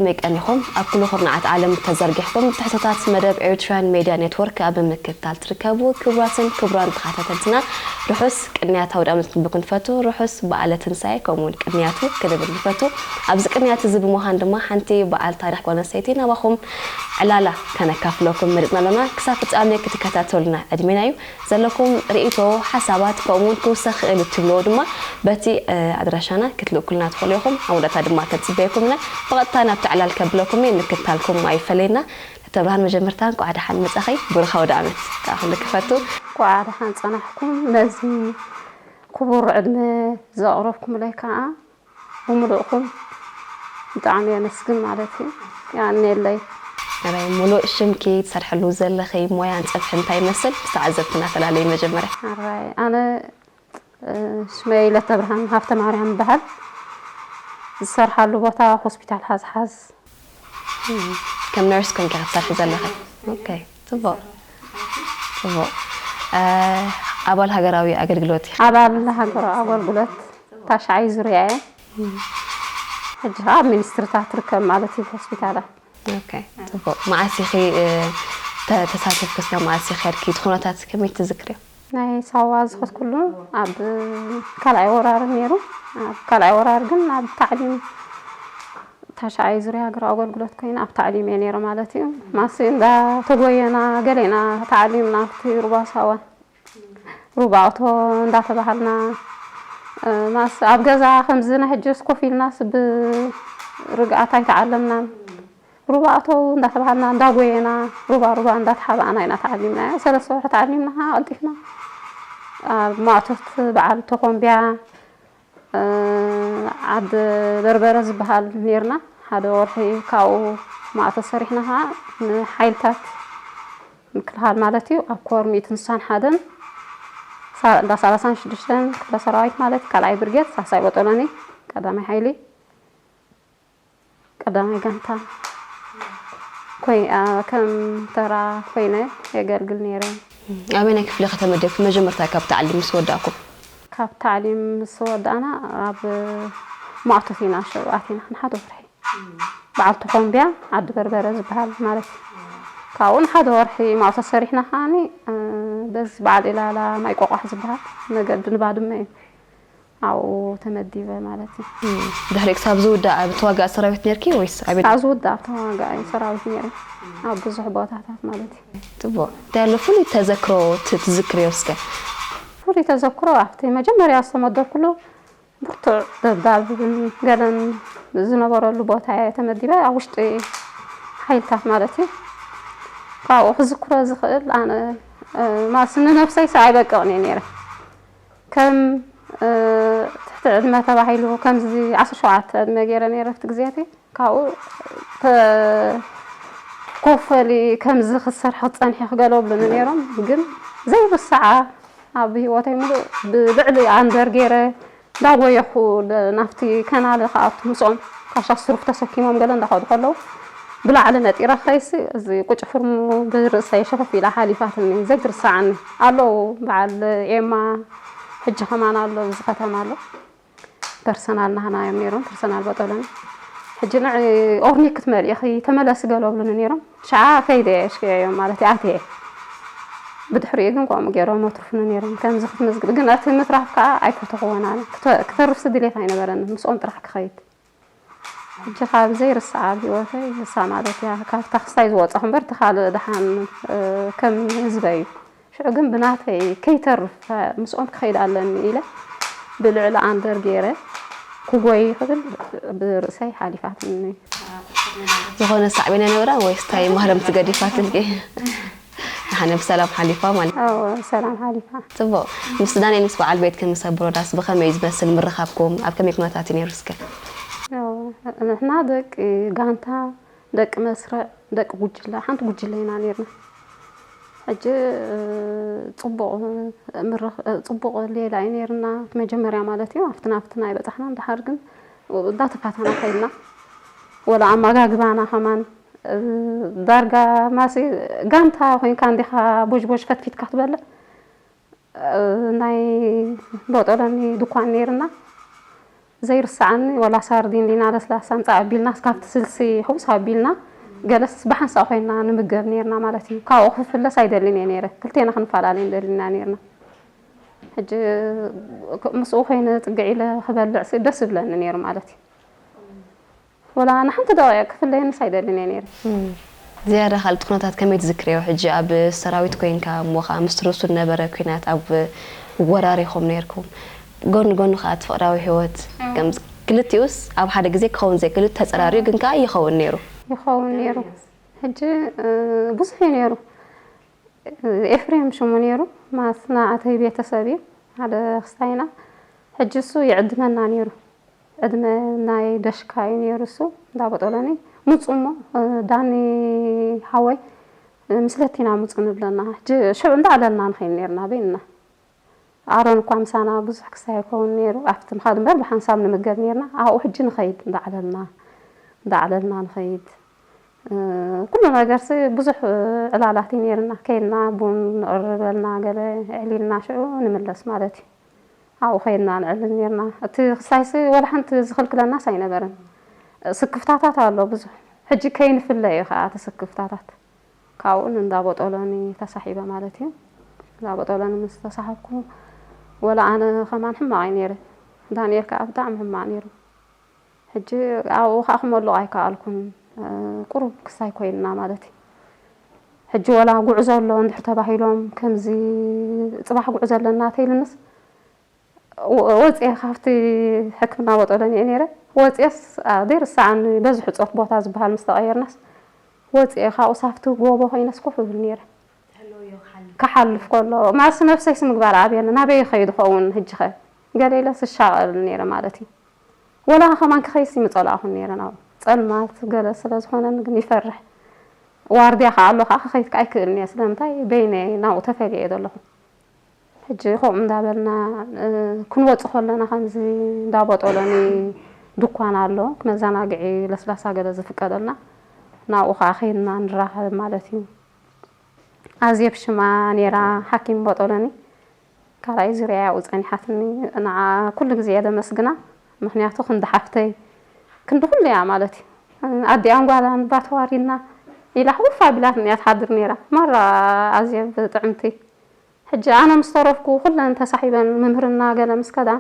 ከመይ ቀኒኹም? ኣብ ኩሉ ኩርናዓት ዓለም ተዘርጊሕኩም ትሕዝቶታት መደብ ኤርትራን ሜድያ ኔትወርክ ኣብ ምክትታል ትርከቡ ክቡራትን ክቡራን ተኸታተልትና፣ ርሑስ ቅንያት ኣውደ ዓመት ክንብል ክንፈቱ፣ ርሑስ በዓለ ትንሳኤ ከምኡ እውን ቅንያቱ ክንብል ንፈቱ። ኣብዚ ቅንያት እዚ ብምዃን ድማ ሓንቲ በዓል ታሪኽ ጓል ኣንስተይቲ ናባኹም ዕላላ ከነካፍለኩም መሪጽና ኣሎና። ክሳብ ፍጻሜ ክትከታተሉና ዕድሜና እዩ። ዘለኩም ርእይቶ፣ ሓሳባት፣ ከምኡ እውን ክውሰኽ ክእል እትብልዎ ድማ በቲ፣ እ፣ ኣድራሻና ክትልእኩልና ትኽእሉ ኢኹም። ኣብ መወዳእታ ድማ ከንጽበየኩም ኢና። ብቐጥታ ናብቲ ዕላል ከብለኩም እየ፣ ምክትታልኩም ኣይፈለየና። ተብርሃን፣ መጀመርታ እንኳዕ ደሓን መጻኺ፣ ብሩኽ ኣውደ ዓመት ከኣ ክብለኪ እፈቱ። እንኳዕ ደሓን ጸናሕኩም። ነዚ ክቡር ዕድመ ዘቕረብኩምለይ ከኣ ብምሉእኩም ብጣዕሚ የመስግን ማለት እዩ። የቐንየለይ። ኣረ፣ ሙሉእ ሽምኪ፣ ትሰርሕሉ ዘለኺ ሞያን ጸብሒ እንታይ ይመስል? ምስ ተዓዘብትና ፈላልይ መጀመርያ። ኣራይ፣ ኣነ፣ እ፣ ሽመይ ለተብርሃን ሃብተማርያም ይበሃል። ዝሰርሓሉ ቦታ ሆስፒታል ሓዝሓዝ። እም፣ ከም ነርስ ኮንኪ ክትሰርሒ ዘለኺ? ኦኬ፣ ጽቡቕ። ጽቡቕ። እ፣ ኣባል ሃገራዊ ኣገልግሎት ኢኺ? ኣባል ሃገራዊ ኣገልግሎት ታሽዓይ ዙርያ እየ። እም። ሕጂ ኣብ ሚኒስትሪታት ትርከብ ማለት እዩ፣ ሆስፒታላት። ኦኬ፣ ጽቡቕ። መዓስ ኢኺ፣ እ፣ ተ-፣ ተሳቲፍኪ እስካብ መዓስ ኢኺ ከድኪ? እቲ ኩነታት ከመይ ትዝክርዮ? ናይ ሳዋ ዝኸድኩሉ ኣብ ካልኣይ ወራር ነይሩ። ኣብ ካልኣይ ወራር ግን ኣብ ታዕሊም ታሽዓይ ዙርያ ሃገራዊ ኣገልግሎት ኮይነ ኣብ ታዕሊም እየ ነይረ ማለት እዩ። ማሲ እንዳተጎየና ገሌና ታዕሊምና ኣብቲ ሩባ ሳዋ፣ ሩባ ኦቶ እንዳተባሃልና፣ እ፣ ማስ ኣብ ገዛ ከምዚ ናይ ሕጅስ ኮፍ ኢልናስ ብርግኣት ኣይተዓለምናን። ሩባ ኦቶ እንዳተባሃልና እንዳጎየና፣ ሩባ ሩባ እንዳተሓባእና ኢና ተዓሊምናዮ። ሰለስተ ወርሒ ተዓሊምና ኸዓ ቀልጢፍና ኣብ ማእቶት በዓል ተኾምቢያ፣ እ፣ ዓዲ በርበረ ዝበሃል ነይርና። ሓደ ወርሒ ካብኡ ማእቶት ሰሪሕና ኸዓ ንሓይልታት ምክልኻል ማለት እዩ። ኣብ ኮር ሚእትን ስሳን ሓደን ሳ-፣ እንዳ ሰላሳን ሽዱሽተን ክፍለ ሰራዊት ማለት እዩ፣ ካልኣይ ብርጌድ፣ ሳልሳይ ቦጦሎኒ፣ ቀዳማይ ሓይሊ፣ ቀዳማይ ጋንታ ኮይ-፣ ኣ፣ ከም ተራ ኮይነ የገልግል ነይረ። ኣበየናይ ክፍሊ ከተመደብኪ መጀመርታ ካብ ታዕሊም ምስ ወዳእኩም? ካብ ታዕሊም ምስ ወዳእና ኣብ ማእቶት ኢና ሽዑ ኣቲና ንሓደ ወርሒ። በዓል ተኾምቢያ ዓዲ በርበረ ዝበሃል ማለት እዩ። ካብኡ ንሓደ ወርሒ ማእቶት ሰሪሕና ከዓኒ፣ እ፣ በዚ በዓል ኢላላ ማይ ቆቋሕ ዝበሃል መገዲ ንባድመ እዩ። ኣብኡ ተመዲበ ማለት እዩ። እም፣ ድሕሪ ክሳብ ዝውዳእ ኣብ ተዋጋኢ ሰራዊት ነርኪ ወይስ ኣብ ቤት? ኣብ ዝውዳእ ኣብ ተዋጋኢ ሰራዊት ነይረ፣ ኣብ ብዙሕ ቦታታት ማለት እዩ። ጽቡቕ። እንታይ ኣሎ ፍሉይ ተዘክሮ ት-፣ ትዝክርዮ እስከ? ፍሉይ ተዘክሮ ኣብቲ መጀመርያ ዝተመደብኩሉ ብርቱዕ ደብዳብን ገለን ዝነበረሉ ቦታ እየ ተመዲበ፣ ኣብ ውሽጢ ሓይልታት ማለት እዩ። ካብኡ ክዝክሮ ዝኽእል ኣነ፣ እ፣ ማስ ንነብሰይ ሰ ኣይበቅቕን እየ ነይረ። ከም፣ እ፣ ትሕቲ ዕድመ ተባሂሉ ከምዚ ዓሰርተ ሸውዓተ ዕድመ ገይረ ነይረ ኣብቲ ግዜ እቲ። ካብኡ ተ-፣ ኮፈሊ ከምዚ ክትሰርሒ ክትጸንሒ ክገለ ብሉኒ ነይሮም። ግን ዘይርስዓ ኣብ ህይወተይ ምሉእ ብልዕሊ ኣንደር ገይረ እንዳጎየኹ ለ-፣ ናብቲ ከናለ ክኣቱ ምስኦም ካሻ ሱሩፍ ተሰኪሞም ገለ እንዳኸዱ ከለዉ ብላዕሊ ነጢረ ክኸይሲ እዚ ቁጭ ፍርሙ ብርእሰይ ሸፈፍ ኢላ ሓሊፋትኒ ዘይትርሰዓኒ። ኣለዉ በዓል ኤማ ሕጂ ከማን ኣሎ፣ እዚ ከተማ ኣሎ። ፐርሰናል ናህና እዮም ነይሮም፣ ፐርሰናል በጠሎኒ። ሕጂ ንዕ ኦርኒክ ክትመልኢ ኢኺ ተመለሲ ገለ ብሉኒ ነይሮም። ሽዓ ከይደ እየ ሽክየዮም ማለት እየ፣ ኣትየ። ብድሕሪኡ ግን ከምኡ ገይሮም ኣትርፉኒ ነይሮም። ከምዚ ክትምዝግብ ግን እቲ ምትራፍ ከዓ ኣይፈተኽዎን ኣነ። ክተ-፣ ክተርፍሲ ድሌት ኣይነበረኒ፣ ምስኦም ጥራሕ ክኸይድ። ሕጂ ካብ ዘይርስዓ ኣብ ህይወተይ ንሳ ማለት እያ፣ ካብታ ክስታይ ዝወጻኹ እምበር እቲ ካልእ ደሓን፣ እ፣ ከም ህዝበይ እዩ። ሽዑ ግን ብናተይ ከይተርፍ ምስኦም ክኸይድ ኣለኒ ኢለ ብልዕሊ ኣንደር ገይረ ክጎይ ክብል ብርእሰይ ሓሊፋትኒ። ዝኾነ ሳዕቤን ኣይነበራን ወይስ እንታይ ማህረምቲ ገዲፋትልኪ? ደሓን ብሰላም ሓሊፋ ማለት። ኣዎ፣ ሰላም ሓሊፋ። ጽቡቕ። ምስ ዳንኤል፣ ምስ በዓል ቤትክን ምስ ኣቦ ሮዳስ ብኸመይ እዩ ዝመስል ምርኻብኩም? ኣብ ከመይ ኩነታት እዩ ነይሩ እስከ? ኣዎ፣ ንሕና ደቂ ጋንታ፣ ደቂ መስርዕ፣ ደቂ ጉጅለ፣ ሓንቲ ጉጅለ ኢና ነይርና። ሕጂ፣ እ፣ ጽቡቕ፣ እ፣ ምርኽ-፣ እ፣ ጽቡቕ ሌላ እዩ ነይርና። እቲ መጀመርያ ማለት እዩ፣ ኣብቲ ናብቲ ናይ በጻሕና፣ እንድሓር ግን እንዳተፋታና ከይድና። ወላ ኣመጋግባና ከማን ዳርጋ ማሲ ጋንታ ኮይንካ እንዲኻ ቦጅቦጅ ፈትፊትካ ትበልዕ። ናይ ቦጦሎኒ ድኳን ነይርና። ዘይርስዓኒ ወላ ሳርዲን ዲና ለስላሳ ምጻእ ኣቢልና፣ ካብቲ ስልሲ ሕውስ ኣቢልና፣ ገለስ ብሓንሳእ ኮይና ንምገብ ነይርና ማለት እዩ። ካብኡ ክፍለስ ኣይደልን እየ ነይረ። ክልቴና ክንፈላለ ንደልና ነይርና። ሕጂ ምስኡ ኮይነ ጽግዕ ኢለ ክበልዕ ሲ ደስ ይብለኒ ነይሩ ማለት እዩ። ወላ ንሓንቲ ደቂቕ ክፍለየንስ ኣይደልን እየ ነይረ። እም። ዝያዳ ካልእ እቲ ኩነታት ከመይ ትዝክርዮ? ሕጂ ኣብ ሰራዊት ኮይንካ፣ እሞ ኸኣ ምስ ትርእሱ ዝነበረ ኲናት ኣብ ወራር ኢኹም ነይርኩም። ጎኒ ጎኒ ኸኣ እቲ ፍቕራዊ ህይወት፣ እም። ከም ክልቲኡስ ኣብ ሓደ ግዜ ክኸውን ዘይክእል ተጸራሪዩ፣ እም። ግን ከኣ ይኸውን ነይሩ። ይኸውን ነይሩ። ሕጂ፣ እ፣ ብዙሕ እዩ ነይሩ። ኤፍሬም ሽሙ ነይሩ፣ ማስና ኣተይ ቤተሰብ እዩ፣ ሓደ ክስታይና። ሕጂ እሱ ይዕድመና ነይሩ። ዕድመ ናይ ደሽካ እዩ ነይሩ እሱ፣ እንዳ ቦጦሎኒ። ምጹ እሞ፣ እ፣ ዳኒ ሓወይ፣ እ፣ ምስለቲና ምጹ ንብለና። ሕጂ ሽዑ እንዳዕለልና ንኸይድ ነይርና በይንና። ኣሮን እኳ ምሳና ብዙሕ ክሳይ ይኸውን ነይሩ። ኣብቲ ምኻድ እምበር ብሓንሳብ ንምገብ ነይርና። ኣብኡ ሕጂ ንኸይድ እንዳዕለልና፣ እንዳዕለልና ንኸይድ። እ፣ ኩሉ ነገርሲ ብዙሕ፣ እ፣ ዕላላት እዩ ነይርና። ከይድና ቡን ንቕርበልና ገለ ኣዕሊልና ሽዑ ንምለስ ማለት እዩ። ኣብኡ ከይድና ንዕልል ነይርና። እቲ ክሳይሲ ወላ ሓንቲ ዝኽልክለናስ ኣይነበረን። ስክፍታታት ኣሎ ብዙሕ። ሕጂ ከይንፍለ እዩ ኸዓ እቲ ስክፍታታት። ካብኡ ንእንዳ ቦጦሎኒ ተሳሒበ ማለት እዩ። እንዳ ቦጦሎኒ ምስ ተሳሓብኩ፣ ወላ ኣነ ኸማን ሕማቕ እየ ነይረ። ዳንኤል ከኣ ብጣዕሚ ሕማቕ ነይሩ። ሕጂ ኣብኡ ኸዓ ክመልቕ ኣይከኣልኩን። እ፣ ቁሩብ ክሳይ ኮይንና ማለት እዩ። ሕጂ ወላ ጉዕዞ ኣሎ እንድሕር ተባሂሎም፣ ከምዚ ጽባሕ ጉዕዞ ኣለና ተይልንስ፣ ወ-፣ ወጽየ ካብቲ ሕክምና ቦጦሎኒ እየ ነይረ። ወጽየስ፣ ኣ፣ ዘይርስዓኒ በዚ ሕጾት ቦታ ዝበሃል ምስ ተቐየርናስ፣ ወጽየ ካብኡ ሳብቲ ጎቦ ኮይነስ ኮፍ እብል ነይረ። ክሓልፍ ከሎ፣ ማስ ነፍሰይስ ምግባር ኣብየኒ፣ ናበይ ይኸይድ ኸውን ሕጂ ኸ? ገለ ኢለስ እሻቐል ነይረ ማለት እዩ። ወላ ከማን ክኸይስ ይምጸላእኹን ነይረ ናብኡ። ጸልማት ገለ ስለ ዝኾነኒ ግን ይፈርሕ። ዋርድያ ከኣ ኣሎ ከኣ ክኸይድ ከኣ ኣይክእልን እየ። ስለምንታይ? በይነይ ናብኡ ተፈልየ እየ ዘለኹ። ሕጂ ከምኡ እንዳበልና፣ እ፣ ክንወጽእ ከለና ከምዚ እንዳ ቦጦሎኒ ድኳን ኣሎ፣ መዘናግዒ ለስላሳ ገለ ዝፍቀደልና፣ ናብኡ ከኣ ከይድና ንራኸብ ማለት እዩ። ኣዜብ ሽማ ነይራ፣ ሓኪም ቦጦሎኒ። ካልኣይ ዙርያ ያው ጸኒሓትኒ። ንዓ ኩሉ ግዜ እየ ዘመስግና። ምኽንያቱ ክንዲ ሓፍተይ፣ ክንዲ ኩሉ እያ ማለት እዩ። ኣዲኣን ጓላን ባ ተዋሪድና ኢላ ሕውፍ ኣቢላትኒ እያ ትሓድር ነይራ። ማራ ኣዜብ ጥዕምቲ። ሕጂ ኣነ ምስ ተረፍኩ ኩለን ተሳሒበን ምምህርና ገለ ምስ ከዳ፣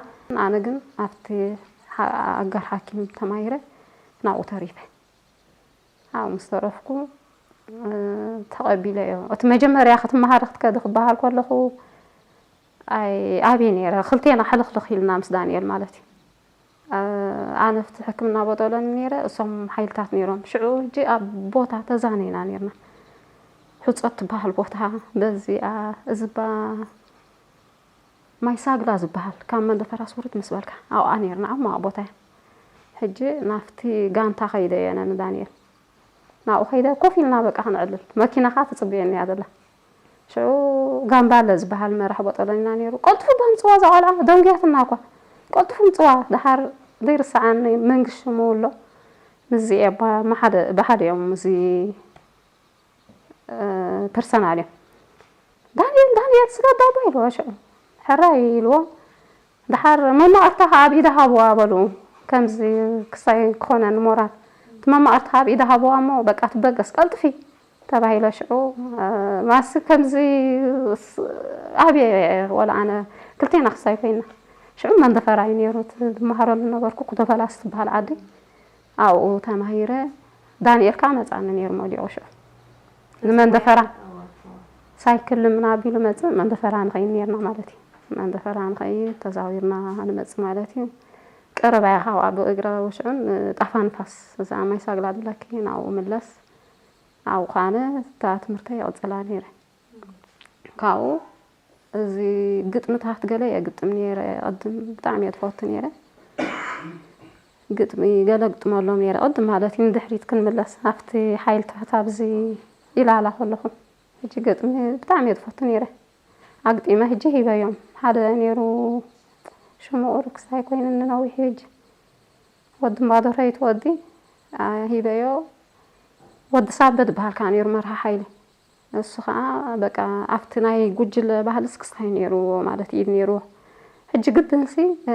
ኣነ ግን ኣብቲ ሓ-፣ ኣጋር ሓኪም ተማሂረ ናብኡ ተሪፈ። ኣብኡ ምስ ተረፍኩ፣ እ፣ ተቐቢለዮ። እቲ መጀመርያ ክትመሃሪ ክትከዲ ክበሃል ከለኹ፣ ኣይ፣ ኣብየ ነይረ። ክልቴና ሕልኽልኽ ኢልና ምስ ዳንኤል ማለት እዩ። እ፣ ኣነ ኣብቲ ሕክምና ቦጦሎኒ ነይረ፣ እሶም ሓይልታት ነይሮም። ሽዑ ሕጂ ኣብ ቦታ ተዛነይና ነይርና። ሕጾት ትበሃል ቦታ፣ በዚኣ፣ እዝባ ማይ ሳግላ ዝበሃል፣ ካብ መንደፈራ ስውርት ምስ በልካ፣ ኣብኣ ነይርና፣ ኣብ ማእቦታ እያ። ሕጂ ናብቲ ጋንታ ከይደ እየ፣ ኣነ ንዳንኤል። ናብኡ ከይደ ኮፍ ኢልና በቃ ክንዕልል። መኪና ኸኣ ትጽበየኒ እያ ዘላ። ሽዑ ጋምባለ ዝበሃል መራሕ ቦጦሎኒና ነይሩ። "ቀልጥፉ እባ ምጽዋ እዛ ቆልዓ፣ ደንጉያትና እኳ። ቀልጥፉ ምጽዋ፣ ደሓር ዘይርስዓኒ መንግስቲ ሽሙ ኣሎ። ምስዚ እየ እባ፣ ብሓደ፣ ብሓደ እዮም ምስዚ እ፣ ፐርሰናል እዮም። "ዳንኤል፣ ዳንኤል፣ ስጋብ ባባ" ኢልዎ ሽዑ። ሕራይ ኢልዎ። ደሓር "መማቕርታ ከኣ ኣብ ኢዳ ሃብዋ" በሉ። ከምዚ ክሳይ ክኾነኒ ሞራል። እቲ መማቕርታ ከኣ ኣብ ኢዳ ሃብዋ እሞ በቃ ትበገስ፣ "ቀልጥፊ" ተባሂለ ሽዑ፣ እ፣ ማሲ ከምዚ ስ-፣ ኣብየ ወላ ኣነ ክልቴና ክሳይ ኮይና። ሽዑ መንደፈራ እዩ ነይሩ፣ እቲ ዝመሃረሉ ነበርኩ፣ ኩተፈላስ ትበሃል ዓዲ። ኣብኡ ተማሂረ። ዳንኤል ከኣ መጻኒ ነይሩ መሊቑ ሽዑ። ንመንደፈራ ሳይክል ልምና ኣቢሉ መጽእ፣ መንደፈራ ንኸይድ ነይርና ማለት እዩ። መንደፈራ ንኸይድ፣ ተዛዊርና ንመጽእ ማለት እዩ። ቀረባ እያ ካብኣ ብእግረ ውሽዑን ጣፋ ንፋስ፣ እዛ ማይ ሳግላ ድላኪ ናብኡ ምለስ። ኣብኡ ከኣነ እታ ትምህርተይ ይቕጽላ ነይረ። ካብኡ እዚ ግጥምታት ገለ እየ ግጥም ነይረ፣ ቅድም ብጣዕሚ እየ ትፈቱ ነይረ። ግጥሚ ገለ ግጥመሎም ነይረ፣ ቅድም ማለት እዩ፣ ንድሕሪት ክንምለስ፣ ኣብቲ ሓይልታት ኣብዚ ኢላላ ከለኹ። ሕጂ ግጥሚ ብጣዕሚ እየ ትፈቱ ነይረ። ኣግጢመ ሕጂ ሂበዮም። ሓደ ነይሩ ሽሙ ቁሩብ ክስታይ ኮይኑኒ ነዊሕ እዩ ሕጂ። ወዲ እምባዶረይት ወዲ፣ አ፣ ሂበዮ። ወዲ ሳበ ዝበሃል ከኣ ነይሩ መርሃ ሓይሊ። እሱ ከኣ በቃ ኣብቲ ናይ ጉጅለ ባህሊ ስክስታይ ነይርዎ ማለት ኢድ ነይርዎ። ሕጂ ግድንሲ፣ እ፣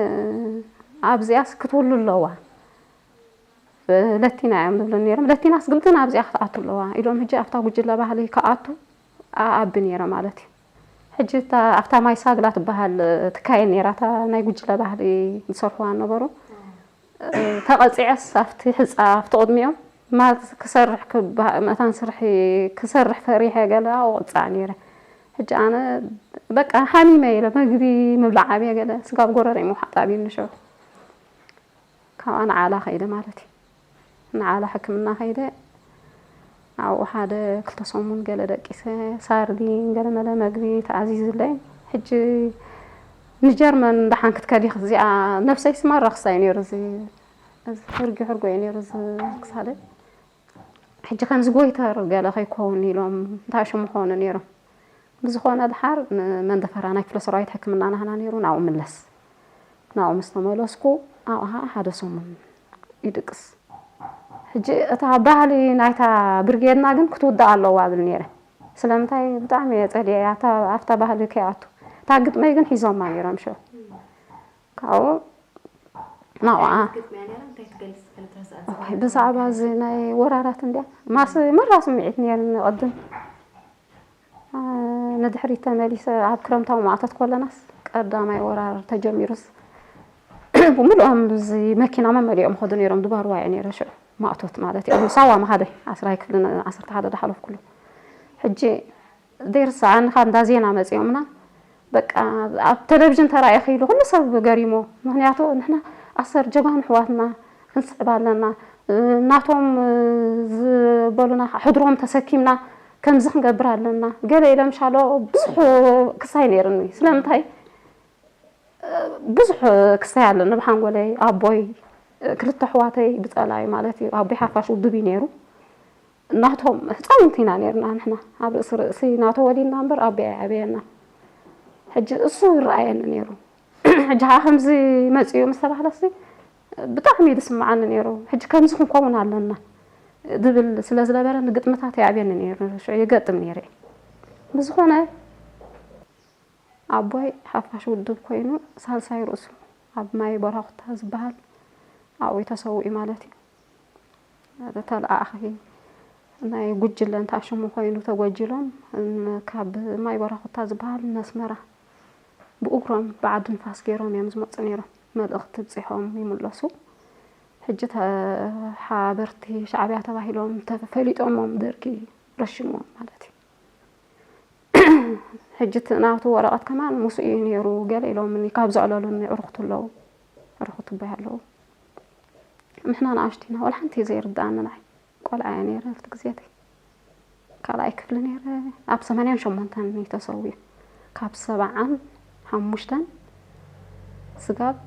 ኣብዚኣስ ክትህሉ ኣለዋ፣ ለቲና እዮም ዝብሉ ነይሮም። ለቲናስ ግድን ኣብዚኣ ክትኣቱ ኣለዋ ኢሎም፣ ሕጂ ኣብታ ጉጅለ ባህሊ ክኣቱ ኣኣቢ ነይረ ማለት እዩ። ሕጂ እታ ኣብታ ማይ ሳግላ ትበሃል ትካየድ ነይራ፣ እታ ናይ ጉጅለ ባህሊ ዝሰርሕዋ ነበሩ። ተቐፂዐስ ኣብቲ ሕፃ ኣብቲ ቅድሚኦም፣ ማል ክሰርሕ ክባ-፣ መታን ስርሒ ክሰርሕ ፈሪሐ ገለ ኣውቕፃዕ ነይረ። ሕጂ ኣነ በቃ ሓሚመ ኢለ መግቢ ምብላዕ ኣብየ ገለ ስጋብ ጎረረይ ምውሓጥ ኣብዩኒ ሽዑ። ካብኣ ንዓላ ከይደ ማለት እዩ። ንዓላ ሕክምና ከይደ ኣብኡ ሓደ ክልተ ሰሙን ገለ ደቂሰ፣ ሳርዲን ገለ መለ መግቢ ተኣዚዝለይ። ሕጂ ንጀርመን ደሓን ክትከዲ እዚኣ ነብሰይ ስማራ ክሳይ ነይሩ፣ እዚ እዚ ሕርጊ ሕርጎ እዩ ነይሩ እዚ ክሳደይ። ሕጂ ከምዚ ጎይተር ገለ ከይከውን ኢሎም እንታይ ሽሙ ክኾኑ ነይሮም። ብዝኾነ ድሓር ንመንደፈራ ናይ ክፍለ ሰራዊት ሕክምና ናህና ነይሩ፣ ናብኡ ምለስ። ናብኡ ምስ ተመለስኩ ኣብኡ ሓደ ሰሙን ይድቅስ። ሕጂ እታ ባህሊ ናይታ ብርጌድና ግን ክትውዳእ ኣለዋ እብል ነይረ። ስለምንታይ ብጣዕሚ እየ ጸሊኤ። ኣብታ ኣብታ ባህሊ ከይኣቱ። እታ ግጥመይ ግን ሒዞማ ነይሮም ሽዑ። ካብኡ ናብኣ። እንታይ ዓይነት ግጥሚ እያ ነይራ? እንታይ ትገልጽ? ከይትረስኣ እዋይ፣ ዝኽእል ብዛዕባ ነገር እዚ ናይ ወራራት እንድያ። ማስ-፣ መራ ስምዒት ነይርኒ ቅድም። አ፣ ንድሕሪት ተመሊሰ ኣብ ክረምታዊ ማእቶት ኮለናስ ቀዳማይ ወራር ተጀሚሩስ ብምልኦም እዚ መኪና መመሊኦም ኸዱ ነይሮም። ድባርዋ እየ ነይረ ሽዑ ማእቶት ማለት እዩ። ኣብ ሳዋ መኻደ ዓስራይ ክፍሊ ነ-፣ ዓሰርተ ሓደ ዳሓለፍኩሉ። ሕጂ ዘይርስዓኒ ካብ እንዳ ዜና መጺኦምና፣ በቃ ኣብ ቴሌቪዥን ተራእየ ክኢሉ ኩሉ ሰብ ገሪሞ። ምኽንያቱ ንሕና ኣሰር ጀጋኑ ኣሕዋትና ክንስዕብ ኣለና፣ ናቶም ዝበሉና ሕድሮም ተሰኪምና ከምዚ ክንገብር ኣለና ገለ ኢለ ምሻሎ ብዙሕ ክሳይ ነይርኒ። ስለምንታይ ብዙሕ ክሳይ ኣለኒ ብሓንጎለይ፣ ኣቦይ፣ ክልተ ኣሕዋተይ ብጸላይ ማለት እዩ። ኣቦይ ሓፋሽ ውድብ እዩ ነይሩ። ናቶም ህጻውንቲ ኢና ነይርና ንሕና። ኣብ ርእሲ ርእሲ ናቶ ወሊድና እምበር ኣቦይ ኣይዓበየና። ሕጂ እሱ ይረኣየኒ ነይሩ። ሕጂ ከዓ ከምዚ መጺኡ ምስ ተባህለሲ ብጣዕሚ እዩ ዝስምዓኒ ነይሩ። ሕጂ ከምዚ ክንከውን ኣለና ዝብል ስለ ዝነበረ ንግጥምታት ይኣብየኒ ነይሩ። ሽዑ ይገጥም ነይረ። ብዝኾነ ኣቦይ ሓፋሽ ውድብ ኮይኑ ሳልሳይ ርእሱ ኣብ ማይ በራኹታ ዝበሃል ኣብኡ ተሰዊኡ ማለት እዩ። ተለኣኣኺ ናይ ጉጅለ እንታይ ሽሙ ኮይኑ ተጎጅሎም ን-፣ ካብ ማይ በራኹታ ዝበሃል ነስመራ ብእግሮም ብዓዲ ንፋስ ገይሮም እዮም ዝመፁ ነይሮም። መልእኽቲ ብፂሖም ይምለሱ። ሕጂ ተ-፣ ሓበርቲ ሻዕብያ ተባሂሎም ተፈሊጦሞም ደርጊ ረሽምዎም ማለት እዩ። ሕጂ እቲ ናቱ ወረቐት ከማን ምስኡ እዩ ነይሩ። ገለ ኢሎምኒ ካብ ዘዕለሉኒ ዕርኽቱ ኣለዉ። ዕርኽቱ ኣቦይ ኣለዉ። ንሕና ንኣሽቱ ኢና፣ ወላ ሓንቲ ዘይርድኣኒ ንዓይ። ቆልዓ እየ ነይረ ኣብቲ ግዜተይ። ካልኣይ ክፍሊ ነይረ። ኣብ ሰማንያን ሸሞንተን እዩ ተሰዊኡ። ካብ ሰብዓን ሓሙሽተን ስጋብ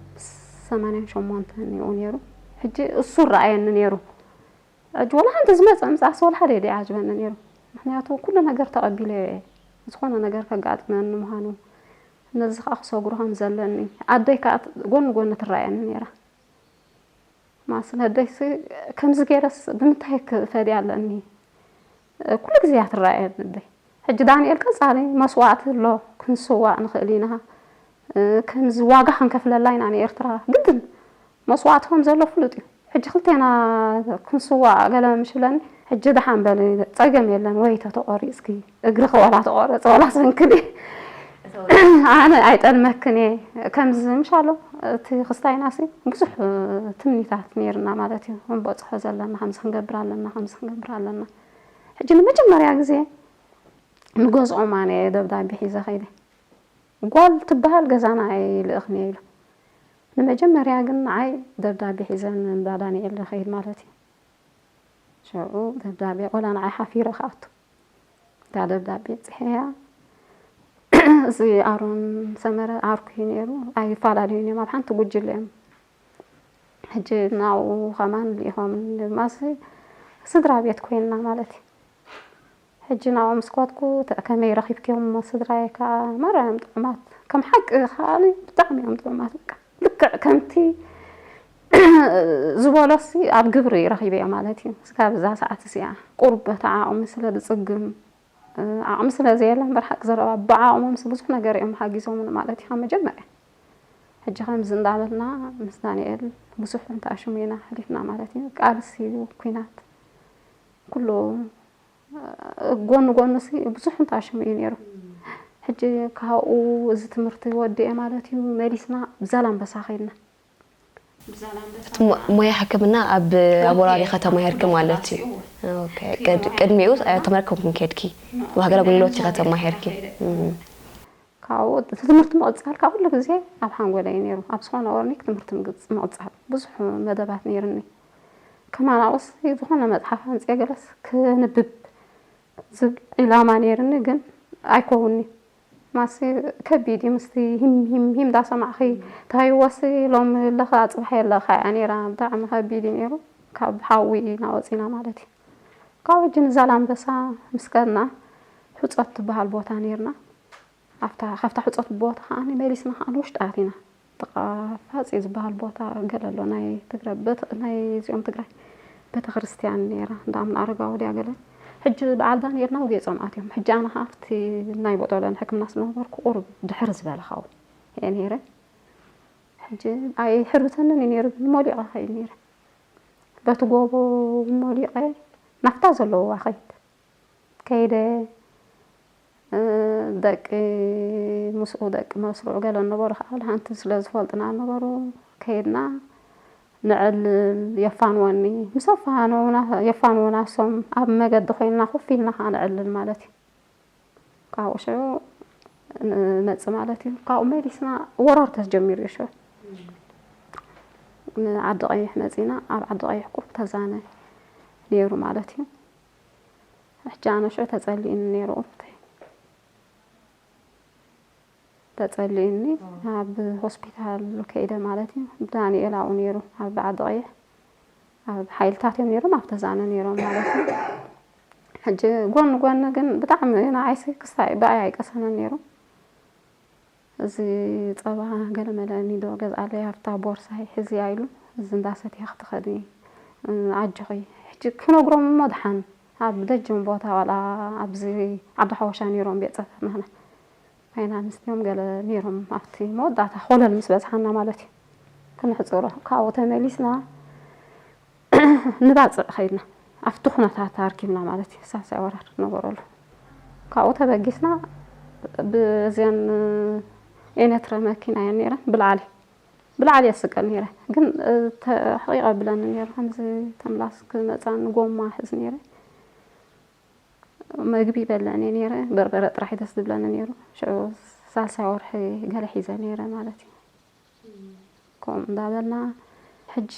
ሰማንያን ሸሞንተን እዩ ነይሩ። ሕጂ እሱ ረኣየኒ ነይሩ። ሕጂ ወላ ሓንቲ ዝመጸ ምጽኣስ ወላ ሓደ ደይዓጅበኒ ነይሩ። ምኽንያቱ ኩሉ ነገር ተቐቢለዮ እየ። ዝኾነ ነገር ከጋጥመኒ ምዃኑ፣ ነዚ ከኣ ክሰግሮ ከም ዘለኒ፣ ኣደይ ከኣ ጎኒ ጎኒ ትረኣየኒ ነይራ። ማስለ ኣደይሲ ከምዚ ገይረስ ብምንታይ ክፈድያ ኣለኒ? ኩሉ ግዜ እያ ትረኣየኒ ኣደይ። ሕጂ ዳንኤል ቀጻሊ መስዋእቲ ኣሎ፣ ክንስዋእ ንኽእል ኢና። እ፣ ከምዚ ዋጋ ክንከፍለላ ኢና ንኤርትራ። ግድን መስዋእቲ ከም ዘሎ ፍሉጥ እዩ። ሕጂ ክልቴና ክንስዋእ ገለ ምሽ ብለኒ፣ ሕጂ ደሓን በሊ፣ ጸገም የለን፣ ወይ ተተቖሪጽኪ፣ እግርኺ ወላ ተቖረጸ፣ ወላ ሰንክሊ። ኣነ ኣይጠልመክን እየ። ከምዚ ምሽ ኣሎ፣ እቲ ክስታይናሲ ብዙሕ ትምኒታት ነይርና ማለት እዩ። ክንበጽሖ ዘለና፣ ከምዚ ክንገብር ኣለና፣ ከምዚ ክንገብር ኣለና። ሕጂ ንመጀመርያ ግዜ ንገዝኦም ኣነ እየ ደብዳቤ ሒዘ ከይደ። ጓል ትበሃል ገዛና ኣይልእኽን እየ ኢሉ። ንመጀመርያ ግን ንዓይ ደብዳቤ ሒዘ ንእንዳ ዳንኤል ዝኸይድ ማለት እዩ። ሽዑ ደብዳቤ፣ ቆላ ንዓይ ሓፊረ ክኣቱ። እታ ደብዳቤ ጽሕያ፣ እዚ ኣሮን ሰመረ ዓርኩ እዩ ነይሩ። ኣይፈላለዩን እዮም፣ ኣብ ሓንቲ ጉጅለ እዮም። ሕጂ ናብኡ ከማን ልኢኾም ድማሲ ስድራ ቤት ኮይንና ማለት እዩ። ሕጂ ናብኡ ምስ ከድኩ፣ ተ-፣ ከመይ ረኺብክዮም እሞ ስድራይ ከኣ? ማራ እዮም ጥዑማት። ከም ሓቂ ከኣ ብጣዕሚ እዮም ጥዑማት። በቃ ልክዕ ከምቲ ዝበሎሲ ኣብ ግብሪ ረኺበዮ ማለት እዩ። ስጋብ እዛ ሰዓት እዚኣ ቁሩብ በቲ ዓቕሚ ስለ ዝጽግም፣ እ፣ ዓቕሚ ስለ ዘየለ እምበር ሓቂ ዘረባ ብዓቕሞምሲ ብዙሕ ነገር እዮም ሓጊዞምኒ ማለት እዩ ካብ መጀመርያ። ሕጂ ከምዚ እንዳበልና ምስ ዳንኤል ብዙሕ እንተኣሽሙ ኢና ሕሊፍና ማለት እዩ። ቃልሲ እዩ ኲናት። ኩሉ ጎኒ ጎኒ ሲ ብዙሕ እንተኣሽሙ እዩ ነይሩ። ሕጂ ካብኡ እዚ ትምህርቲ ወዲኤ ማለት እዩ መሊስና ብዛላምበሳ ከይድና። ሞ- ሞያ ሕክምና ኣብ ኣብ ወራሪ ከተማ ሄርኪ ማለት እዩ። ኦኬ፣ ቅድ- ቅድሚኡ ተመርኮምኩም ከድኪ ኣብ ሃገር ኣገልግሎት ከተማ ሄርኪ። እም። ካብኡ እቲ ትምህርቲ ምቕጻል ካብ ኩሉ ግዜ ኣብ ሓንጎለይ ነይሩ። ኣብ ዝኾነ ኦርኒክ ትምህርቲ ምግጽ- ምቕጻል ብዙሕ መደባት ነይርኒ። ከማናውስ ዝኾነ መጽሓፍ ኣምጽኤ ገለስ ክንብብ ዝብል ዒላማ ነይርኒ፣ ግን ኣይከውንኒ። ማሲ ከቢድ እዩ ምስቲ ሂም ሂም ሂም እንዳሰማዕኺ ታይወሲ ሎም ለኸ ኣጽባሕ የለኻ እያ ነይራ። ብጣዕሚ ከቢድ እዩ ነይሩ። ካብ ሓዊ ኢና ወፂና ማለት እዩ። ካብ ሕጂ ንዛላምበሳ ምስ ከድና ሕፀት ትበሃል ቦታ ነይርና። ኣብታ ካብታ ሕፀት ቦታ ከዓ መሊስና ከዓ ንውሽጢ ኣቲና። ጥቓ ፋፂ ዝበሃል ቦታ ገለ ኣሎ ናይ ትግራይ ቤተ- ናይ እዚኦም ትግራይ ቤተክርስትያን ነይራ እንዳ ኣምና ኣረጋዊ ድያ ገለ። ሕጂ በዓል ዳንኤልና ወጌፆም ኣትዮም። ሕጂ ኣነ ከዓ ኣብቲ ናይ ቦጦለን ሕክምና ስለነበርኩ ቁሩብ ድሕር ዝበለ ካብኡ እየ ነይረ። ሕጂ ኣይሕርተንን እዩ ነይሩ ግን ሞሊቐ ከይድ ነይረ። በቲ ጎቦ ሞሊቐ ናፍታ ዘለውዋ ከይድ ከይደ ደቂ ምስኡ ደቂ መስርዑ ገለ ነበሩ ከዓ ሓንቲ ስለ ዝፈልጥና ነበሩ ከይድና ንዕልል የፋንወኒ ምስ ኣፋነውና የፋንወና እሶም ኣብ መገዲ ኮይንና ኮፍ ኢልና ከዓ ንዕልል ማለት እዩ። ካብኡ ሽዑ ንመፅእ ማለት እዩ። ካብኡ መሊስና ወራር ተጀሚሩ እዩ ሽዑ ንዓዲ ቀይሕ መፂና ኣብ ዓዲ ቀይሕ ቁሩብ ተዛነ ነይሩ ማለት እዩ። ሕጂ ኣነ ሽዑ ተፀሊእኒ ነይሩ ቁሩብተይ ተፀሊእኒ ናብ ሆስፒታል ከይደ ማለት እዩ። ዳንኤል ኣብኡ ነይሩ ኣብ ዓዲ ቀይሕ ኣብ ሓይልታት እዮም ነይሮም ኣብ ተዛነ ነይሮም ማለት እዩ። ሕጂ ጎኒ ጎኒ ግን ብጣዕሚ ንዓይሲ ክስታይ ብኣይ ኣይቀሰነን ነይሩ። እዚ ጸባ ገለመለ ኒዶ ገዝኣለይ ኣብታ ቦርሳይ ሕዝያ ኢሉ እዚ እንዳሰትያ ክትኸዲ ኣጆኺ ሕጂ ክነግሮም እሞ ድሓን ኣብ ደጅም ቦታ ዋላ ኣብዚ ዓዲ ሓወሻ ነይሮም ቤት ጽሕፈት ናህና ፋይናንስ ድዮም ገለ ነይሮም ኣብቲ መወዳእታ ኮለል ምስ በዝሓና ማለት እዩ ክነሕፅሮ ካብኡ ተመሊስና ንባፅዕ ኸይድና ኣብቲ ኩነታት ኣርኪብና ማለት እዩ ሳልሳይ ወራር ነበረሉ ካብኡ ተበጊስና ብእዚን ኤነትረ መኪና እየን ነይረን ብልዓሊ ብልዓሊ የስቀል ነይረ ግን ተሕቂቀ ብለኒ ነይሩ ከምዚ ተምላስ ክመፃኒ ጎማ ሕዝ ነይረ መግቢ ይበልዕን እየ ነይረ በርበረ ጥራሕ ደስ ዝብለኒ ነይሩ ሽዑ ሳልሳይ ወርሒ ገለ ሒዘ ነይረ ማለት እዩ ከምኡ እንዳበልና ሕጂ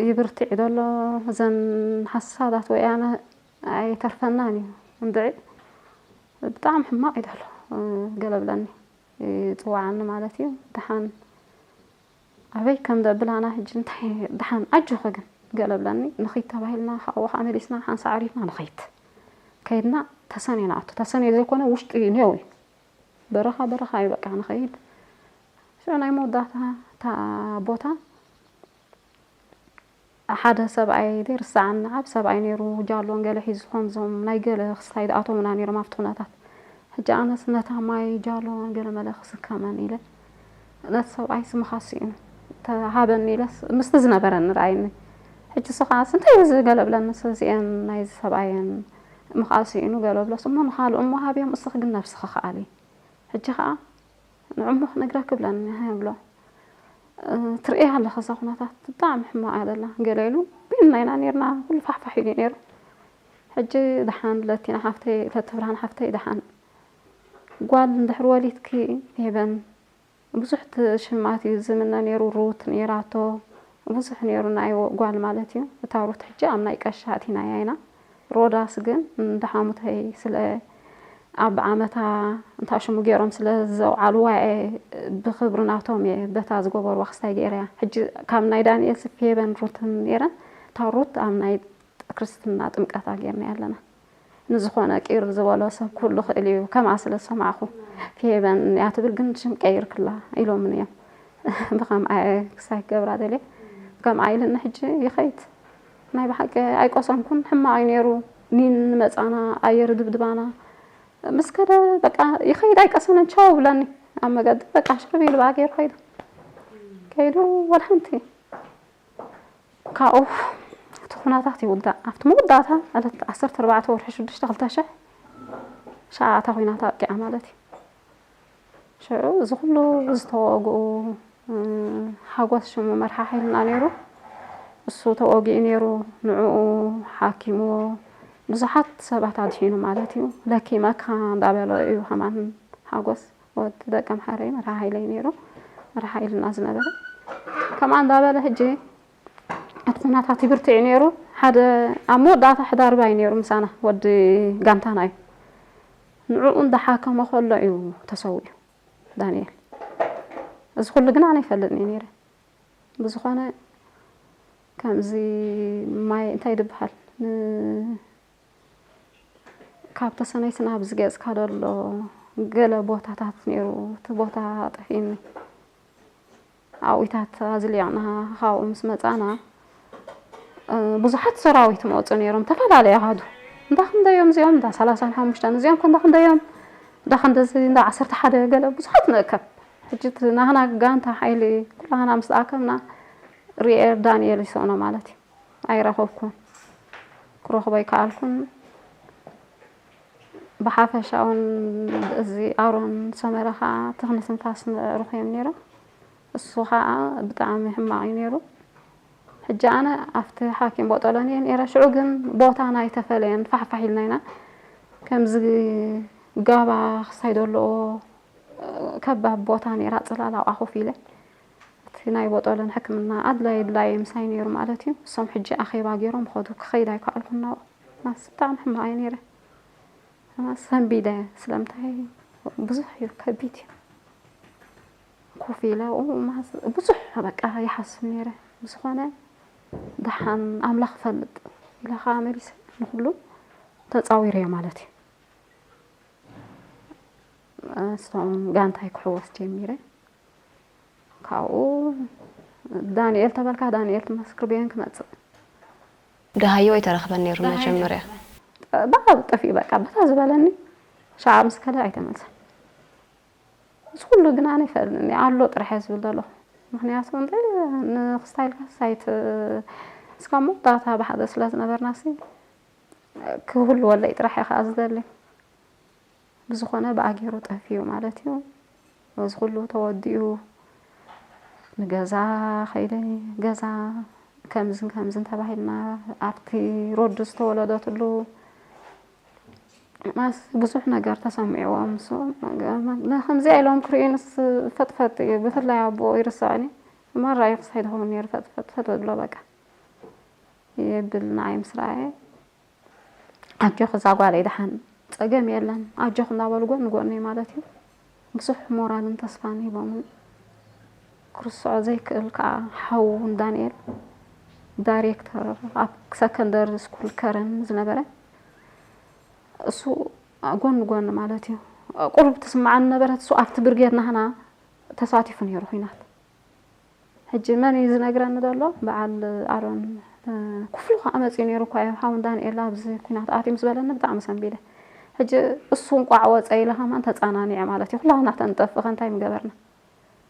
ይብርትዕ ዘሎ እዘን ሓሳዳት ወያነ ኣይተርፈናን እዩ እንድዒ ብጣዕሚ ሕማቕ እዩ ዘሎ ገለ ብለኒ ይፅዋዓኒ ማለት እዩ ድሓን ኣበይ ከም ደብላና ሕጂ እንታይ ደሓን ኣጆኺ ግን ገለ ብለኒ ንኺድ ተባሂልና ካብኡ ከዓ መሊስና ሓንሳ ዓሪፍና ንኸይድ ከይድና ተሰንዮ ንኣቱ ተሰንዮ ዘይኮነ ውሽጢ ኔው እዩ በረኻ በረኻ እዩ በቃ ንኸይድ ሽዑ ናይ መወዳእታ እታ ቦታ ሓደ ሰብኣይ ዘይርስዓኒ ዓብ ሰብኣይ ነይሩ ጃሎን ገለ ሒዙ ከምዞም ናይ ገለ ክስታይ ዝኣተውና ነይሮም ኣብቲ ኩነታት ሕጂ ኣነስ ነታ ማይ ጃሎን ገለ መለ ክስከመን ኢለ ነቲ ሰብኣይ ስምኻ ስኢኑ ተሃበኒ ኢለስ ምስቲ ዝነበረኒ ረኣይኒ ሕጂ እሱ ከዓስ እንታይ እዚ ገለ ብለንስ እዚአን ናይዚ ሰብኣየን ምኽኣ ስኢኑ ገለ ብሎስ እሞ ንኻልኦም ወሃብዮም እስኺ ግን ነብስኺ ከኣሊ ሕጂ ከዓ ንዕሞ ክነግረኪ ብለኒ ይብሎ ትርእያ ኣለኺ እዛ ኩነታት ብጣዕሚ ሕማቕ እያ ዘላ ገለ ኢሉ ቢንና ኢና ነርና ኩሉ ፋሕፋሕ ኢሉ ነይሩ ሕጂ ደሓን ለቲና ሓፍተይ ለትብርሃን ሓፍተይ ደሓን ጓል እንድሕር ወሊድኪ ፌበን ብዙሕ ሽማት እዩ ዝምነ ነይሩ ሩት ነይራቶ ብዙሕ ነይሩ ናይ ጓል ማለት እዩ እታ ሩት ሕጂ ኣብ ናይ ቀሻ ኣቲናያ ኢና ሮዳስ ግን እንዳ ሓሙተይ ስለ ኣብ ዓመታ እንታይ ሽሙ ገይሮም ስለ ዘውዓልዋ እየ ብኽብሪ ናቶም እየ በታ ዝገበርዋ ክስታይ ገይረያ ሕጂ ካብ ናይ ዳንኤል ስፌበን ሩትን ነይረን እታ ሩት ኣብ ናይ ክርስትና ጥምቀታ ገይርና ኣለና ንዝኾነ ቂር ዝበሎ ሰብ ኩሉ ክእል እዩ ከምኣ ስለ ዝሰማዕኹ ፌበን እያ ትብል ግን ሽም ቀይርክላ ኢሎምን እዮም ብኸምኣ ክሳይ ክገብራ ደልየ ከምኣ ኢልኒ ሕጂ ይኸይድ ናይ ብሓቂ ኣይቆሰንኩን ሕማቕ እዩ ነይሩ ኒን ንመፃና ኣየር ድብድባና ምስ ከደ በቃ ይኸይድ ኣይቀሰነን ቻው ብለኒ ኣብ መገዲ በቃ ሽርብ ኢሉ ብኣ ገይሩ ከይዱ። ከይዱ ወላ ሓንቲ ካብኡ እቲ ኩነታት ይውዳእ። ኣብቲ መወዳእታ ዕለት ዓሰርተ ኣርባዕተ ወርሒ ሽዱሽተ ክልተ ሽሕ ሸዓ እታ ኩናት ኣብቂዓ ማለት እዩ። ሽዑ እዚ ኩሉ ዝተወግኡ፣ እ፣ ሓጎስ ሽሙ መርሓ ሓይልና ነይሩ። እሱ ተወጊኡ ነይሩ። ንዕኡ ሓኪምዎ ብዙሓት ሰባት ኣድሒኑ ማለት እዩ። ለኪመካ እንዳበሎ እዩ ከማን ሓጎስ ወዲ ደቀምሓረይ መርሓ ሓይለይ ነይሩ። መርሓ ሓይልና ዝነበረ ከማን እንዳበለ ሕጂ እቲ ኩነታት ይብርትዕ እዩ ነይሩ። ሓደ ኣብ መወዳእታ ሕዳር ባይ ነይሩ ምሳና ወዲ ጋንታና እዩ። ንዕኡ እንዳሓከመ ከሎ እዩ ተሰዊኡ ዳንኤል። እዚ ኩሉ ግን ኣነ ኣይፈልጥን እየ ነይረ። ብዝኾነ ከምዚ ማይ እንታይ ድበሃል ን-፣ ካብ ተሰነይትና ኣብዚ ገጽካ ደሎ ገለ ቦታታት ነይሩ፣ እቲ ቦታ ጠፊእኒ። ኣብኢታት ኣዝሊቕና ካብኡ ምስ መጻና፣ እ፣ ብዙሓት ሰራዊት መጹ ነይሮም፣ ተፈላለየ ኣሃዱ። እንዳ ክንደዮም እዚኦም፣ እንዳ ሰላሳን ሓሙሽተን እዚኦም ከ እንዳ ክንደዮም፣ እንዳ ክንደዚ፣ እንዳ ዓሰርተ ሓደ ገለ ብዙሓት ንእከብ። ሕጂ እቲ ናህና ጋንታ ሓይሊ ኩላህና ምስ ተኣከብና ሪኤ ዳንኤል ይስእኖ ማለት እዩ። ኣይረኸብኩን፣ ክረኽቦ ኣይከኣልኩን። ብሓፈሻ እውን እዚ ኣሮን ሰመረ ኸዓ ትኽኒ ትንፋስ ንዕሩኽ እዮም ነይሮም። እሱ ኸዓ ብጣዕሚ ሕማቕ እዩ ነይሩ። ሕጂ ኣነ ኣብቲ ሓኪም ቦጦሎኒ እየ ነይረ። ሽዑ ግን ቦታና ኣይተፈለየን፣ ፋሕፋሕ ኢልና ኢና። ከምዚ ጋባ ክሳይ ዘለዎ ከባብ ቦታ ነይራ፣ ጽላል ኣብኣ ኮፍ ኢለ። እቲ ናይ ቦጦሎኒ ሕክምና ኣድላይ ኣድላይ ምሳይ ነይሩ ማለት እዩ። እሶም ሕጂ ኣኼባ ገይሮም ኸዱ፣ ክኸይድ ኣይከኣልኩን ናብኡ። ማስ ብጣዕሚ ሕማቕ እየ ነይረ። ማስ ሰንቢደ፣ ስለምንታይ ብዙሕ እዩ፣ ከቢድ እዩ። ኮፍ ኢለ፣ ኡ፣ ማስ ብዙሕ በቃ ይሓስብ ነይረ። ብዝኾነ ደሓን ኣምላኽ ይፈልጥ ኢለ ኸዓ መሊሰ ንኹሉ ተጻዊረዮ ማለት እዩ። እሶም ጋንታይ ክሕወስ ጀሚረ። ካብኡ ዳንኤል ተበልካ፣ ዳንኤል ትመስክር ብየን ክመጽእ። ደሃዮ ኣይተረኽበን ነይሩ መጀመርያ። ብኣ ጠፊኡ በቃ፣ በታ ዝበለኒ ሸዓ ምስ ከደ ኣይተመልሰን። እዚ ኩሉ ግን ኣነ ይፈልጥኒ ኣሎ ጥራሕ እየ ዝብል ዘለኹ። ምኽንያቱ እንተ ንክስታይ ኢልካ ሳይት እስካብ መወዳእታ ብሓደ ስለ ዝነበርናሲ ክህልወለይ ጥራሕ እየ ከዓ ዝደሊ። ብዝኾነ ብኣጌሩ ጠፊኡ ማለት እዩ። እዚ ኩሉ ተወዲኡ ንገዛ ከይደ፣ ገዛ ከምዝን ከምዝን ተባሂልና ኣብቲ ሮድ ዝተወለደትሉ ማስ ብዙሕ ነገር ተሰሚዕዎም። እሱ ከምዚኣ ኢሎም ክርእዩንስ ፈጥፈጥ እዩ። ብፍላይ ኣቦኡ ይርስዖኒ። ማራ እዩ ክሳይ ድኸውን ነይሩ ፈጥፈጥ ፈጥ ብሎ በቃ ይብል ንዓይ ምስ ረኣየ። ኣጆኺ እዛ ጓለይ ደሓን ጸገም የለን ኣጆኺ እንዳበሉ ጎኒ ጎነይ ማለት እዩ ብዙሕ ሞራልን ተስፋን ሂቦምኒ። ክርስዖ ዘይክእል ከዓ ሓው ዳንኤል ዳይሬክተር ኣብ ሰከንደሪ ስኩል ከረን ዝነበረ እሱ ጎኒ ጎኒ ማለት እዩ ቁሩብ ትስምዓኒ ነበረት። እሱ ኣብቲ ብርጌድ ናህና ተሳቲፉ ነይሩ ኲናት። ሕጂ መን እዩ ዝነግረኒ ዘሎ? በዓል ኣሮን፣ እ፣ ክፍሉ ከኣ መጺኡ ነይሩ እኳ እዩ፣ ሓው ዳንኤል ኣብዚ ኲናት ኣትዩ ምስ በለኒ ብጣዕሚ ሰንቢደ። ሕጂ እሱ እንቋዕ ወጸ ኢለ ከማን ተጸናኒዐ ማለት እዩ። ኩላህና ተንጠፍእ ከ እንታይ ምገበርና?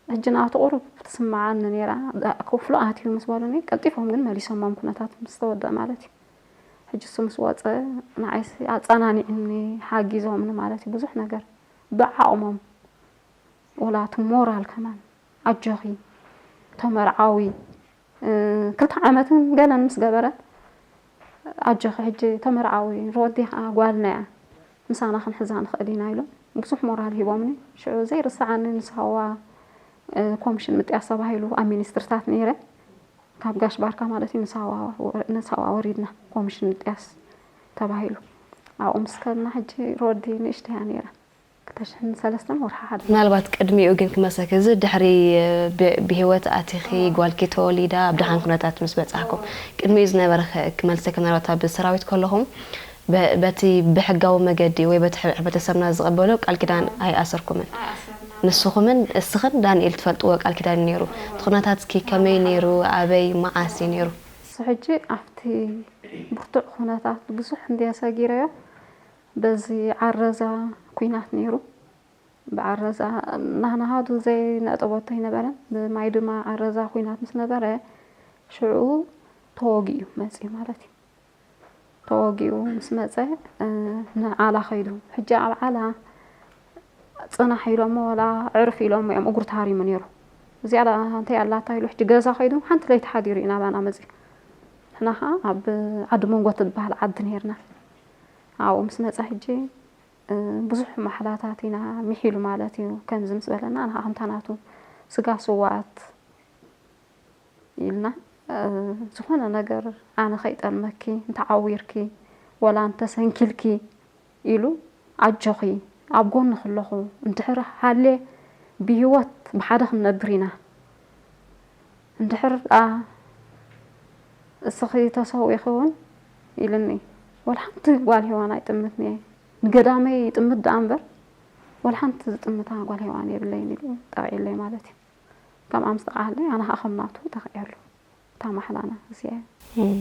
ሕጂ ናቱ ቁሩብ ትስምዓኒ ነይራ። ዳ-፣ ክፍሉ ኣትዩ ምስ በሉኒ ቀልጢፎም ግን መሊሶሞም ኩነታት ምስ ተወደአ ማለት እዩ። ሕጂ እሱ ምስ ወጸ ንዓይሲ ኣጸናኒዕኒ፣ ሓጊዞምኒ ማለት እዩ። ብዙሕ ነገር ብዓቕሞም ወላ እቲ ሞራል ከማን ኣጆኺ ተመርዓዊ፣ እ፣ ክልተ ዓመትን ገለን ምስ ገበረ ኣጆኺ ሕጂ ተመርዓዊ፣ ሮዲ ከዓ ጓልና እያ ምሳና ክንሕዛ ንኽእል ኢና ኢሎም ብዙሕ ሞራል ሂቦምኒ። ሽዑ ዘይርስዓኒ ንሳዋ፣ እ፣ ኮሚሽን ምጥያስ ተባሂሉ ኣብ ሚኒስትርታት ነይረ። ካብ ጋሽ ባርካ ማለት እዩ ንሳዋ ወ-፣ ንሳዋ ወሪድና ኮሚሽን ምጥያስ ተባሂሉ ኣብኡ ምስ ከድና ሕጂ ሮዲ ንእሽተይ እያ ነይራ። ክልተ ሽሕን ሰለስተን ወርሒ ሓደ። ምናልባት ቅድሚኡ ግን ክመሰኪ፣ እዚ ድሕሪ ብ-፣ ብህይወት ኣቲኺ፣ ጓልኪ ተወሊዳ፣ ኣብ ደሓን ኩነታት ምስ በጻሕኩም፣ ቅድሚኡ ዝነበረ ከ-፣ ክመልሰኪ፣ ምናልባት ኣብ ሰራዊት ከለኹም፣ በ-፣ በቲ ብሕጋዊ መገዲ ወይ በቲ ሕ-፣ ሕብረተሰብና ዝቕበሎ ቃል ኪዳን ኣይኣሰርኩምን። ንስኹምን እስኽን ዳንኤል ትፈልጥዎ ቃል ኪዳን እዩ ነይሩ። እቲ ኩነታትኪ ከመይ ነይሩ? ኣበይ? መዓስ እዩ ነይሩ? እሱ ሕጂ ኣብቲ ብርቱዕ ኩነታት ብዙሕ እንድየ ሰጊረዮ። በዚ ዓረዛ ኲናት ነይሩ። ብዓረዛ ናህናሃቱ ዘይነጠበቶ ኣይነበረን። ብማይ ድማ ዓረዛ ኹናት ምስ ነበረ ሽዑ ተወጊኡ መፅዩ ማለት እዩ። ተወጊኡ ምስ መፀ ንዓላ ኸይዱ። ሕጂ ኣብ ዓላ ፅናሕ ኢሎሞ ወላ ዕርፍ ኢሎሞ እዮም እግሩ ተሃሪሙ ነይሩ። እዚኣ እንታይ ኣላታ ኢሉ ሕጂ ገዛ ኸይዱ ሓንቲ ለይቲ ሓዲሩ እዩ ናባና መፅዩ። ንሕና ኸዓ ኣብ ዓዲ መንጎ ትበሃል ዓዲ ነይርና። ኣብኡ ምስ መፀ ሕጂ ብዙሕ ማሕላታት ኢና ሚሒሉ ማለት እዩ። ከምዚ ምስ በለና ንዓ ከምታ ናቱ ስጋ ስዋኣት ኢልና ዝኾነ ነገር ኣነ ከይጠልመኪ እንተዓዊርኪ ወላ እንተሰንኪልኪ ኢሉ ኣጆኺ ኣብ ጎንኺ ኣለኹ፣ እንድሕር ሃልየ ብህይወት ብሓደ ክንነብር ኢና፣ እንድሕር ደኣ እስኺ ተሰዊእኺ እውን ኢሉኒ። ወላ ሓንቲ ጓል ሄዋን ኣይጥምትን'የ። ንገዳመይ ይጥምት ደኣ እምበር ወላ ሓንቲ ዝጥምታ ጓል ሄዋን የብለይን ኢሉ ጠቒዕለይ ማለት እዩ። ከምኣ ምስ ጠቕዓለይ ኣነ ኸዓ ከም ናቱ ተኺዐሉ። እታ ማሕላና እዚኣ እያ። እም፣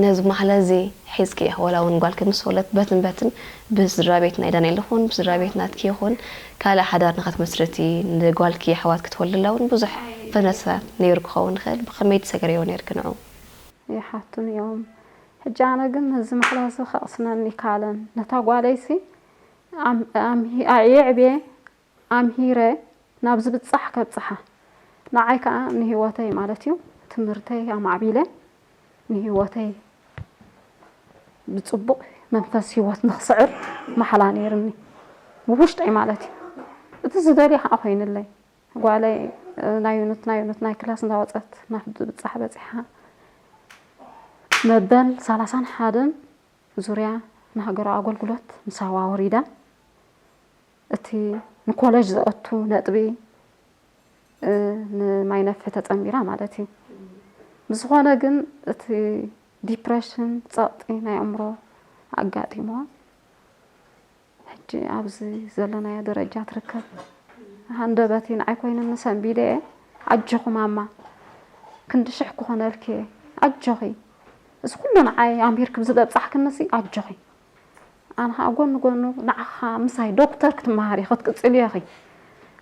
ነዚ ማሕላ እዚ ሒዝኪ ኢኺ፣ ወላ እውን ጓልኪ ምስ ወለድኪ በትን በትን ብስድራ ቤት ናይ ዳንኤል ይኹን ብስድራ ቤት ናትኪ ይኹን ካልእ ሓዳር ንኸትመስርቲ ንጓልኪ ኣሕዋት ክትወልድላ እውን ብዙሕ ፈተነታት ነይሩ ክኸውን ይኽእል። ብኸመይ ትሰገርዮ ነይርኪ ንዑ? ይሓቱኒ እዮም። ሕጂ ኣነ ግን ነዚ ማሕላ እዚ ከቕስነኒ ይከኣለን። ነታ ጓለይሲ ኣም-፣ ኣምሂ-፣ ኣየዕብየ ኣምሂረ ናብ ዝብጻሕ ከብጽሓ፣ ንዓይ ከኣ ንህይወተይ ማለት እዩ፣ ትምህርተይ ኣማዕቢለ ንህይወተይ ብጽቡቕ መንፈስ ህይወት ንኽስዕር ማሕላ ነይርኒ፣ ብውሽጠይ ማለት እዩ። እቲ ዝደልዮ ከኣ ኮይንለይ። ጓለይ፣ እ፣ ናይ ዩኒት፣ ናይ ዩኒት፣ ናይ ክላስ እንዳወጸት ናብ ዝብጻሕ በጺሓ። መበል ሰላሳን ሓደን ዙርያ ንሃገራዊ ኣገልግሎት ንሳዋ ወሪዳ። እቲ ንኮለጅ ዘእቱ ነጥቢ፣ እ፣ ንማይ ነፍሒ ተጸንቢራ ማለት እዩ። ብዝኾነ ግን እቲ ዲፕሬሽን፣ ጸቕጢ ናይ ኣእምሮ ኣጋጢምዋ። ሕጂ ኣብዚ ዘለናዮ ደረጃ ትርከብ። ሃንደበቲ ንዓይ ኮይኑኒ ሰንቢደ እየ። ኣጆኺ ማማ፣ ክንዲ ሽሕ ክኾነልኪ እየ። ኣጆኺ፣ እዚ ኩሉ ንዓይ ኣምሂርኪ ብዝበጻሕክንሲ ኣጆኺ። ኣነ ኸዓ ጎኒ ጎኑ ንዓኻ ምሳይ ዶክተር ክትመሃሪ ክትቅጽልዮ ኢኺ።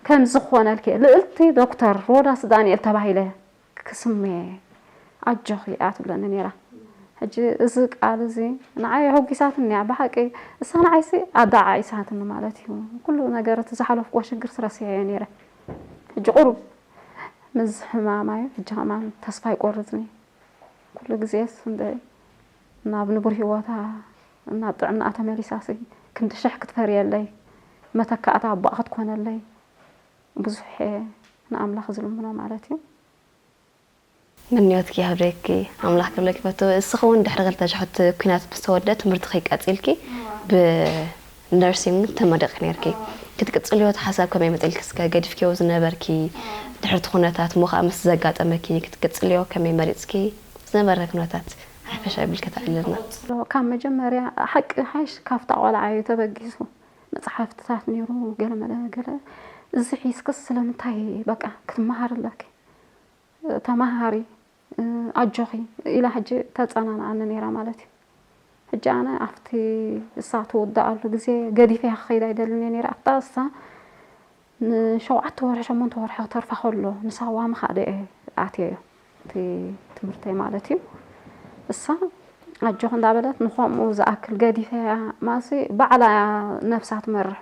ከም ዝኾነልኪ ልእልቲ ዶክተር ሮዳስ ዳንኤል ተባሂለ ክስመ ኣጆኺ እያ ትብለኒ ነይራ። ሕጂ እዚ ቃል እዚ ንዓይ ኣሐጒሳትኒ እያ። ብሓቂ እሳ ንዓይሲ ኣደዓዒሳትኒ ማለት እዩ። ኩሉ ነገር እቲ ዝሓለፍክዎ ሽግር ረሲዐዮ ነይረ። ሕጂ ቁሩብ ምስ ሕማማይ ሕጂ ከማን ተስፋ ይቆርጽኒ። ኩሉ ግዜስ እንደ ናብ ንቡር ህይወታ ናብ ጥዕናኣ ተመሊሳሲ ክንዲ ሽሕ ክትፈርየለይ መተካእታ ኣቦኣ ክትኮነለይ ብዙሕ እየ ንኣምላኽ ዝልምኖ ማለት እዩ። ምንዮትኪ ይሃብለኪ፣ ኣምላኽ ክብለኪ ፈቱ። እስኺ እውን ድሕሪ ክልተ ሽሕቲ ኲናት ምስ ተወድአ ትምህርትኺ ቀጺልኪ እዋ። ብነርሲንግ ተመሪቕኪ ነይርኪ። እዋ። ክትቅጽልዮ እቲ ሓሳብ ከመይ መጺእልኪ? እስከ ገዲፍክዮ ዝነበርኪ እዋ። ድሕሪ እቲ ኩነታት እሞ ኸኣ ምስ ዘጋጠመኪ ክትቅጽልዮ ከመይ መሪጽኪ? ዝነበረ ኩነታት ሓፈሻ ኣቢልኪ ተዕልልና። ካብ መጀመርያ ሓቂ ሓይሽ ካብታ ቆልዓ እዩ ተበጊሱ። መጽሓፍትታት ነይሩ ገለ መለ ገለ። እዚ ሒዝክስ ስለምንታይ በቃ ክትመሃሪ ኣለኪ? ተመሃሪ፣ እ፣ ኣጆኺ ኢላ ሕጂ ተጸናንዓኒ ነይራ ማለት እዩ። ሕጂ ኣነ ኣብቲ እሳ ትውድኣሉ ግዜ ገዲፈያ ክኸይድ ኣይደልን እየ ነይረ። ኣብታ እሳ ንሸውዓተ ወርሒ፣ ሸሞንተ ወርሒ ክተርፋ ከሎ ንሳዋ ምኻደ እየ ኣትየዮ እቲ ትምህርተይ ማለት እዩ። እሳ ኣጆኺ እንዳበለት ንኸምኡ ዝኣክል ገዲፈያ ማሲ ባዕላ እያ ነብሳ ትመርሕ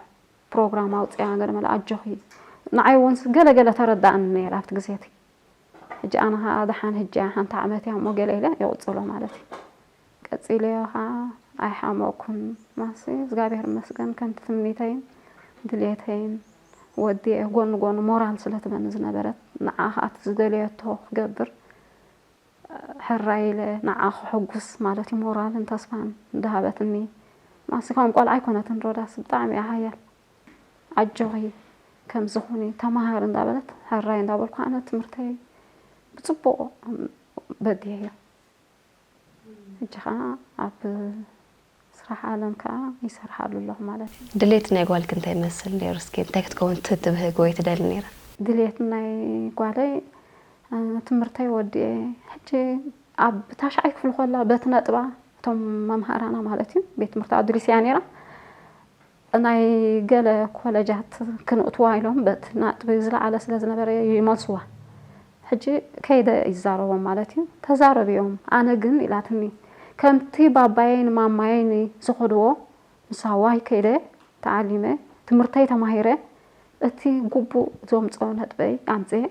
ፕሮግራም ኣውፅያ ገለ መለ ኣጆኺ ንዓይ እውን ገለ ገለ ተረዳእኒ ነይራ ኣብቲ ግዜ እቲ። ሕጂ ኣነ ኸዓ ደሓን ሕጂ እያ ሓንቲ ዓመት እያ እሞ ገለ ኢለ ይቕፅሎ ማለት እዩ። ቀፂለዮ ኸዓ ኣይሓመቕኩን ማሲ እግዚኣብሔር ይመስገን ከምቲ ትምኒተይን ድልየተይን ወዲኤ ጎኒ ጎኒ ሞራል ስለ ትበኒ ዝነበረት ንዓ ኸዓ እቲ ዝደለየቶ ክገብር ሕራይ ኢለ ንዓ ከሐጉስ ማለት እዩ ሞራልን ተስፋን እንዳሃበትኒ። ማሲ ከም ቆልዓ ኣይኮነትን ሮዳስ ብጣዕሚ እያ ሓያል። ኣጆኺ ከምዚ ኩኒ ተመሃሪ እንዳበለት ሕራይ እንዳበልኩ ኣነ ትምህርተይ ብፅቡቕ በዲሀዮ። ሕጂ ኸዓ ኣብ ስራሕ ዓለም ከዓ ይሰርሓሉ ኣለኹ ማለት እዩ። ድሌት ናይ ጓልኪ እንታይ ይመስል ነይሩ? እስኪ እንታይ ክትከውን ት-፣ ትብህግ ወይ ትደሊ ነይራ? ድሌት ናይ ጓለይ፣ እ፣ ትምህርተይ ወዲኤ ሕጂ ኣብ ታሽዓይ ክፍሊ ከላ በቲ ነጥባ እቶም መምሃራና ማለት እዩ ቤት ትምህርቲ ኣዱሊስ እያ ነይራ። ናይ ገለ ኮለጃት ክንእትዋ ኢሎም በቲ ናጥቢ ዝለዓለ ስለ ዝነበረ ይመልስዋ። ሕጂ ከይደ ይዛረቦም ማለት እዩ። ተዛረብዮም። ኣነ ግን ኢላትኒ፣ ከምቲ ባባየይን ማማየይን ዝኸድዎ፣ ምሳዋይ ከይደ ተዓሊመ፣ ትምህርተይ ተማሂረ፣ እቲ ግቡእ ዘምፅኦ ነጥበይ ኣምፅኤ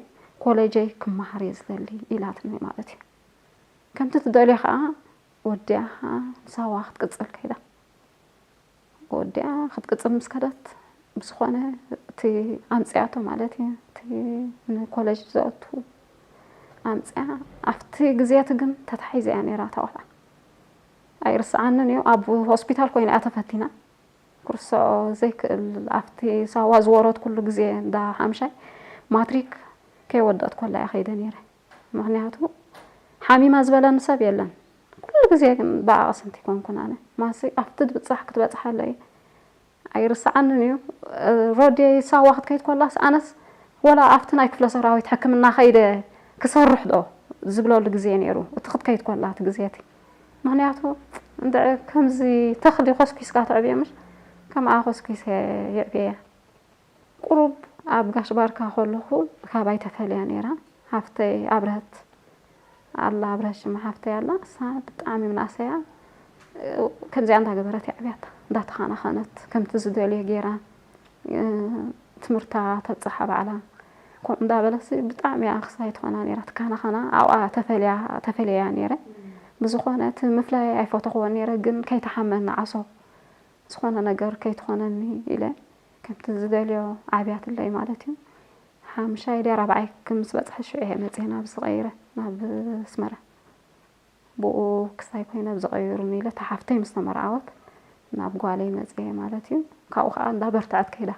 ኮሌጀይ ክመሃር እየ ዝደሊ ኢላትኒ ማለት እዩ። ከምቲ ትደልዮ ከዓ ወዲኣ ምሳዋ ክትቅፅል ከይዳ። ወዲኣ ክትቅፅል ምስ ከደት፣ ብዝኾነ እቲ ኣምፅያቶ ማለት እዩ፣ እቲ ንኮሌጅ ዘእቱ ኣምፅያ። ኣብቲ ግዜ እቲ ግን ተታሒዘ እያ ነይራ እታ ቆልዓ። ኣይርስዓንን እዩ፣ ኣብ ሆስፒታል ኮይና እያ ተፈቲና። ክርስዖ ዘይክእል፣ ኣብቲ ሳዋ ዝወረድኩሉ ግዜ እንዳ ሓምሻይ ማትሪክ ከይወደእት ኮላ እየ ከይደ ነይረ። ምኽንያቱ ሓሚማ ዝበለኒ ሰብ የለን። ኩሉ ግዜ ግን ብኣቕስንቲ ይኮንኩን ኣነ። ማሲ ኣብቲ ድብጻሕ ክትበጽሓ ኣለይ። ኣይርስዓንን እዩ። ሮዴ ሳዋ ክትከይድ ኮላስ ኣነስ ወላ ኣብቲ ናይ ክፍለ ሰራዊት ሕክምና ከይደ ክሰርሕ ዶ ዝብለሉ ግዜ ነይሩ። እቲ ክትከይድ ኮላ እቲ ግዜ እቲ። ምኽንያቱ እንድዒ ከምዚ ተኽሊ ኮስኪስካ ተዕብየ ምሽ ከምኣ ኮስኪሰ የዕብየ። ቁሩብ ኣብ ጋሽ ባርካ ከለኹ ካባይ ተፈልያ ነይራ። ሃፍተይ ኣብረህት ኣላ፣ ኣብረህት ሽማ ሓፍተይ ኣላ። እሳ ብጣዕሚ ምናእሰያ ከምዚኣ እንዳገበረት እያ ዕብያታ፣ እንዳተኻናኸነት፣ ከምቲ ዝደልዮ ገይራ፣ እ፣ ትምህርታ ተብጽሓ ባዕላ። ከምኡ እንዳበለሲ ብጣዕሚ እያ ክሳይ ትኾና ነይራ፣ ትካናኸና። ኣብኣ ተፈልያ፣ ተፈልያ እያ ነይረ። ብዝኾነ እቲ ምፍላይ ኣይፈተኽዎን ነይረ፣ ግን ከይተሓመ ንዓሶ ዝኾነ ነገር ከይትኾነኒ ኢለ ከምቲ ዝደልዮ ዓብያትለይ ማለት እዩ። ሓምሻይ ድያ ራብዓይ ክምስ በፅሐ ሽዑ እየ መፅየ ናብ ዝቐይረ ናብ ኣስመራ። ብኡ ክስታይ ኮይነ ኣብ ዝቐይሩኒ ኢለ እታ ሓፍተይ ምስ ተመርዓወት ናብ ጓለይ መፅየ ማለት እዩ። ካብኡ ከዓ እንዳበርትዐት ከይዳ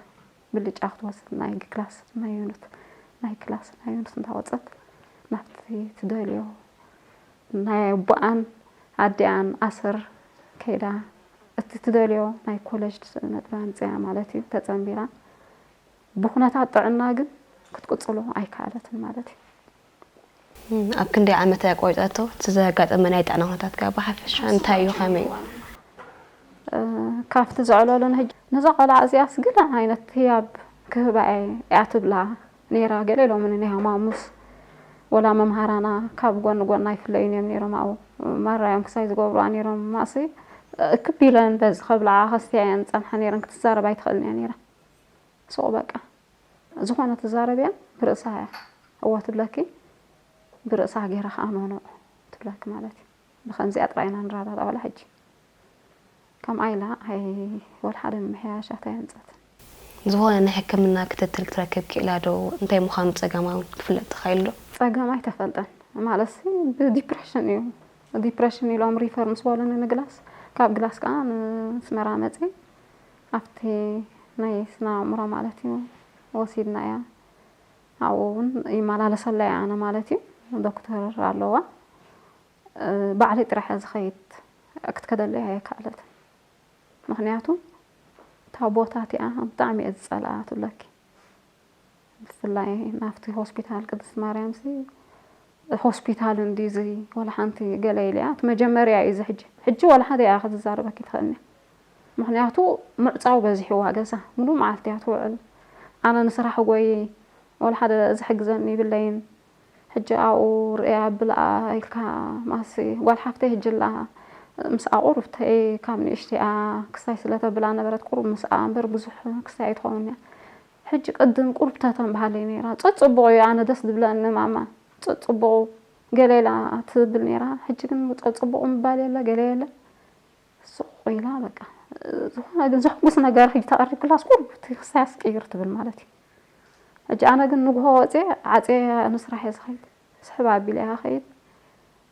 ብልጫ ክትወስድ ናይ ክላስ ናይ ዩኒት ናይ ክላስ ናይ ዩኒት እንዳወፀት ናብቲ ትደልዮ ናይ ኣቦኣን ኣዲኣን ኣሰር ከይዳ እቲ ትደልዮ ናይ ኮለጅ ነጥቢ ኣምፅያ ማለት እዩ ተፀንቢራ። ብኩነታት ጥዕና ግን ክትቅፅሎ ኣይከኣለትን ማለት እዩ። እም፣ ኣብ ክንደይ ዓመት እያ ቆይፀቶ? እቲ ዘጋጠመ ናይ ጥዕና ኩነታት ከ ብሓፈሻ እንታይ እዩ? ከመይ እዩ? እ፣ ካብቲ ዘዕለሉን ሕጂ ነዛ ቆልዓ እዚኣስ ገለ ዓይነት ህያብ ክህባ እየ እያ ትብላ ነይራ። ገለ ኢሎምኒ ናይ ሃማሙስ ወላ መምሃራና ካብ ጎኒ ጎና ኣይፍለዩን እዮም ነይሮም። ኣብኡ ማራ እዮም ክሳይ ዝገብሩዋ ነይሮም። ማእሲ እክብ ኢለን በዚ ከብልዓ ከስትያ እየን ዝጸንሓ ነይረን። ክትዛረብ ኣይትኽእልን እያ ነይራ። ሱቕ በቃ ዝኾነ ትዛረብ እያ ብርእሳ እያ እወ ትብለኪ። ብርእሳ ገይራ ከዓ ኖኖ ትብለኪ ማለት እዩ። ብኸምዚኣ ጥራይ ኢና ንረዳዳእ ዋላ ሕጂ ከምኣ ኢላ ኣይ ወላ ሓደ ምምሕያሻት ኣየምፀትን። ዝኾነ ናይ ሕክምና ክትትል ክትረክብ ክኢላ ዶ? እንታይ ምዃኑ ጸገማ እውን ክፍለጥ ተኻኢሉ ዶ? ጸገም ኣይተፈልጠን ማለትሲ ብዲፕሬሽን እዩ። ዲፕሬሽን ኢሎም ሪፈር ምስ በሉኒ ንግላስ ካብ ግላስ ከዓ ንስመራ መፅየ ኣብቲ ናይ ስነ ኣእምሮ ማለት እዩ ወሲድና እያ። ኣብኡ እውን ይመላለሰላ እያ ኣነ ማለት እዩ ዶክተር ኣለዋ። ባዕለይ ጥራሕ እየ ዝኸይድ ክትከደለይ ኣይከኣለትን። ምኽንያቱ እታ ቦታ እቲኣ ብጣዕሚ እየ ዝፀልኣ ትብለኪ። ብፍላይ ናብቲ ሆስፒታል ቅድስት ማርያም ሲ ሆስፒታል እንዲ እዚ ወላ ሓንቲ ገለ ኢለ እያ እቲ መጀመርያ እዩ እዚ ሕጂ ሕጂ ወላ ሓደ እያ ክትዛረበኪ ትኽእልኒ። ምኽንያቱ ምዕፃው በዚሕዋ ገዛ ሙሉ መዓልቲ እያ ትውዕል። ኣነ ንስራሕ ጎይ ወላ ሓደ ዝሕግዘኒ ይብለይን። ሕጂ ኣብኡ ርእያ ብልኣ ኢልካ ማሲ ጓል ሓፍተይ ሕጂ ኣላ ምስኣ ቁሩብተይ ካብ ንእሽቲኣ ክሳይ ስለ ተብላ ነበረት ቁሩብ ምስኣ እምበር ብዙሕ ክሳይ ኣይትኸውን እያ። ሕጂ ቅድም ቁሩብ ተተንበሃለይ ነይራ። ጸጽቡቑ እዩ ኣነ ደስ ዝብለኒ ማማ ጸጽቡቑ ገለ ኢላ ትብል ነይራ። ሕጂ ግን ጸጽቡቑ ምባል የለ ገለ የለ። ስቕ ኢላ በቃ ዝኾነ ግን ዘሕጉስ ነገር ሕጂ ተቐሪብክላስ ቁሩብ እቲ ክሳያስ ቅይር ትብል ማለት እዩ። ሕጂ ኣነ ግን ንግሆ ወፅየ ዓፅየ ንስራሕ እየ ዝኸይድ ስሕብ ኣቢለ እያ ከይድ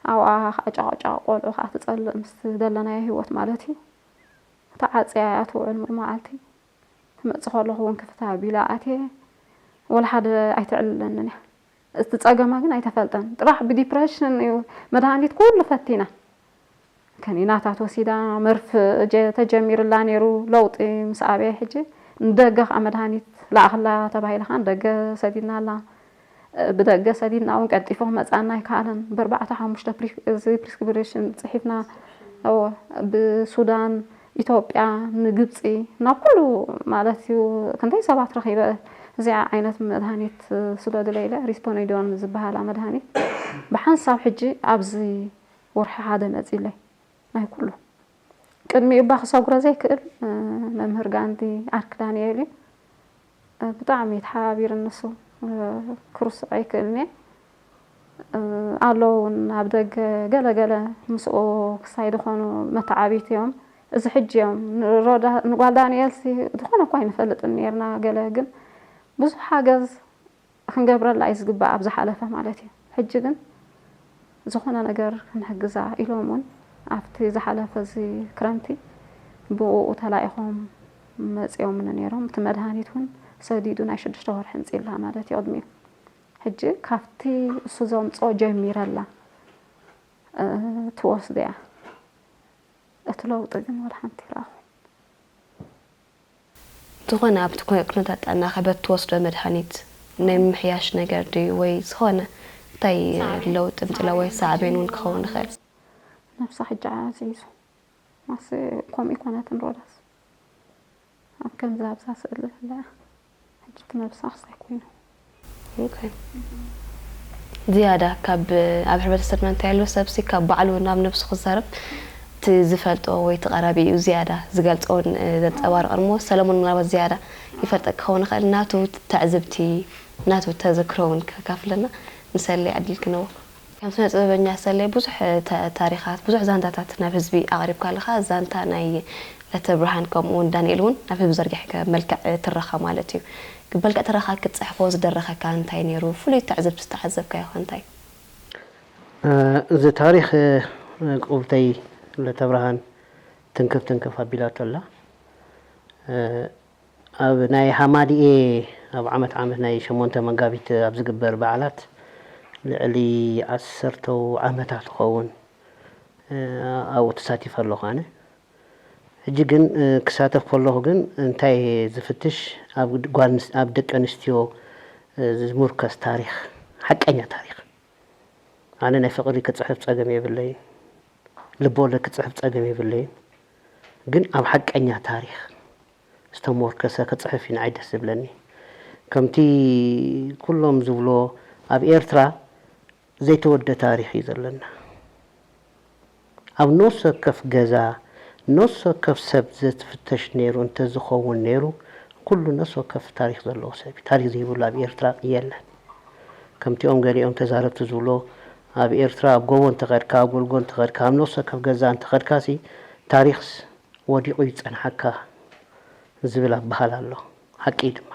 ኣብኣ ከዓ ጫቕጫቕ ቆልዑ ከዓ ትፀልእ ምስ ዘለናዮ ህይወት ማለት እዩ። እታ ዓፅያ እያ ትውዕል ሙሉ መዓልቲ ትመፅእ ከለኹ እውን ክፍታ ኣቢለ ኣትየ ወላ ሓደ ኣይትዕልለንን እያ። እቲ ጸገማ ግን ኣይተፈልጠን። ጥራሕ ብዲፕረሽን እዩ መድሃኒት ኩሉ ፈቲና። ከኒናታት ወሲዳ መርፍ ተጀሚርላ ነይሩ ለውጢ ምስ ኣበየ ሕጂ ንደገ ከዓ መድሃኒት ለኣኽላ ተባሂላ ከዓ ንደገ ሰዲድናላ። ብደገ ሰዲድና እውን ቀልጢፎ ክመፅኣና ኣይከኣለን። ብኣርባዕተ ሓሙሽተ እዚ ፕሪስክሪፕሽን ፅሒፍና ብሱዳን ኢትዮጵያ፣ ንግብፂ፣ ናብ ኩሉ ማለት እዩ። ክንደይ ሰባት ረኺበ እዚኣ ዓይነት መድሃኒት ስለ ድለ ኢለ፣ ሪስፖኒዶን ዝበሃላ መድሃኒት ብሓንሳብ ሕጂ ኣብዚ ወርሒ ሓደ መፂለይ ናይ ኩሉ። ቅድሚኡ እባ ክሰጉሮ ዘይክእል፣ እ፣ መምህር ጋንዲ ዓርኪ ዳንኤል እዩ። እ፣ ብጣዕሚ ተሓባቢሩ ንሱ፣ እ፣ ክርስዖ ኣይክእልን እየ። እ፣ ኣለዉ እውን ኣብ ደገ ገለ ገለ ምስኡ ክሳይ ዝኾኑ መተዓቢት እዮም። እዚ ሕጂ እዮም። ንሮዳ-፣ ንጓል ዳንኤልሲ ዝኾነ እኳ ኣይንፈልጥን ነይርና። ገለ ግን ብዙሕ ሓገዝ ክንገብረላ እዩ ዝግባእ ኣብ ዝሓለፈ ማለት እዩ። ሕጂ ግን ዝኾነ ነገር ክንሕግዛ ኢሎም እውን ኣብቲ ዝሓለፈ እዚ ክረምቲ ብእኡ ተላኢኾም መፂኦምኒ ነይሮም። እቲ መድሃኒት እውን ሰዲዱ ናይ ሽዱሽተ ወርሒ ምፅኢላ ማለት እዩ ቅድሚኡ። ሕጂ ካብቲ እሱ ዘምፅኦ ጀሚረላ፣ እ፣ ትወስድ እያ። እቲ ለውጢ ግን ወላ ሓንቲ ይረኣኹ። ዝኾነ ኣብቲ ኩ-፣ ኩነታት ጥዕናኸ በቲ ትወስዶ መድሃኒት ናይ ምምሕያሽ ነገር ድዩ ወይ ዝኾነ እንታይ ለውጢ ምፅላ ወይ ሳዕቤን እውን ክኸውን ይኽእል? ነብሳ ሕጂ ዓዚዙ ማስ ከምኡ ይኮነትን ሮዳስ ኣብ ከምዚ ኣብዛ ስእሊ ዘላ ሕጂ እቲ ነብሳ ክሳይ ኮይኑ ኦኬ። ዝያዳ ካብ ኣብ ሕብረተሰብና እንታይ ኣሎ ሰብሲ ካብ ባዕሉ ናብ ነብሱ ክዛረብ እቲ ዝፈልጦ ወይ እቲ ቀረቢኡ ዝያዳ ዝገልጾን ዘንጸባርቕን እሞ ሰለሙን ምናልባት ዝያዳ ይፈልጠ ክኸውን ይኽእል ናቱ ተዕዝብቲ ናቱ ተዘክሮ እውን ከካፍለና ንሰለይ ዕድል ክንህቦ። ከም ስነ ጥበበኛ ሰለይ ብዙሕ ተ- ታሪኻት ብዙሕ ዛንታታት ናብ ህዝቢ ኣቕሪብካ ኣለኻ። ዛንታ ናይ ለተብርሃን ከምኡ እውን ዳንኤል እውን ናብ ህዝቢ ዘርጊሕካ መልክዕ ትረኻ ማለት እዩ። መልክዕ ትረኻ ክትፅሕፎ ዝደረኸካ እንታይ ነይሩ? ፍሉይ ትዕዝብቲ ዝተዓዘብካዮ ኸ እንታይ? እዚ ታሪኽ ቁብተይ ለተብርሃን ትንክፍ ትንክፍ ኣቢላቶ ኣላ። ኣብ ናይ ሃማድኤ ኣብ ዓመት ዓመት ናይ ሸሞንተ መጋቢት ኣብ ዝግበር በዓላት ልዕሊ ዓሰርተው ዓመታት ክኸውን ኣብኡ ተሳቲፈ ኣለኹ ኣነ። ሕጂ ግን ክሳተፍ ከለኹ ግን እንታይ ዝፍትሽ ኣብ ጓል ኣንስ- ኣብ ደቂ ኣንስትዮ ዝሙርከስ ታሪኽ፣ ሓቀኛ ታሪኽ። ኣነ ናይ ፍቕሪ ክፅሕፍ ፀገም የብለይን፣ ልበወለድ ክፅሕፍ ፀገም የብለይን። ግን ኣብ ሓቀኛ ታሪኽ ዝተሞርከሰ ክፅሕፍ እዩ ንዓይ ደስ ዝብለኒ። ከምቲ ኩሎም ዝብሎ ኣብ ኤርትራ ዘይተወደ ታሪኽ እዩ ዘለና። ኣብ ነፍሲ ወከፍ ገዛ ነፍሲ ወከፍ ሰብ ዝፍተሽ ነይሩ እንተዝኸውን ነይሩ ኩሉ ነፍሲ ወከፍ ታሪኽ ዘለዎ ሰብ እዩ። ታሪኽ ዘይብሉ ኣብ ኤርትራ የለን። ከምቲኦም ገሊኦም ተዛረብቲ ዝብሎ ኣብ ኤርትራ ኣብ ጎቦ እንተኸድካ ኣብ ጎልጎል እንተኸድካ ኣብ ነፍሲ ወከፍ ገዛ እንተኸድካሲ ታሪኽስ ወዲቑ ይጸንሓካ ዝብል ኣበሃህላ ኣሎ። ሓቂ እዩ ድማ።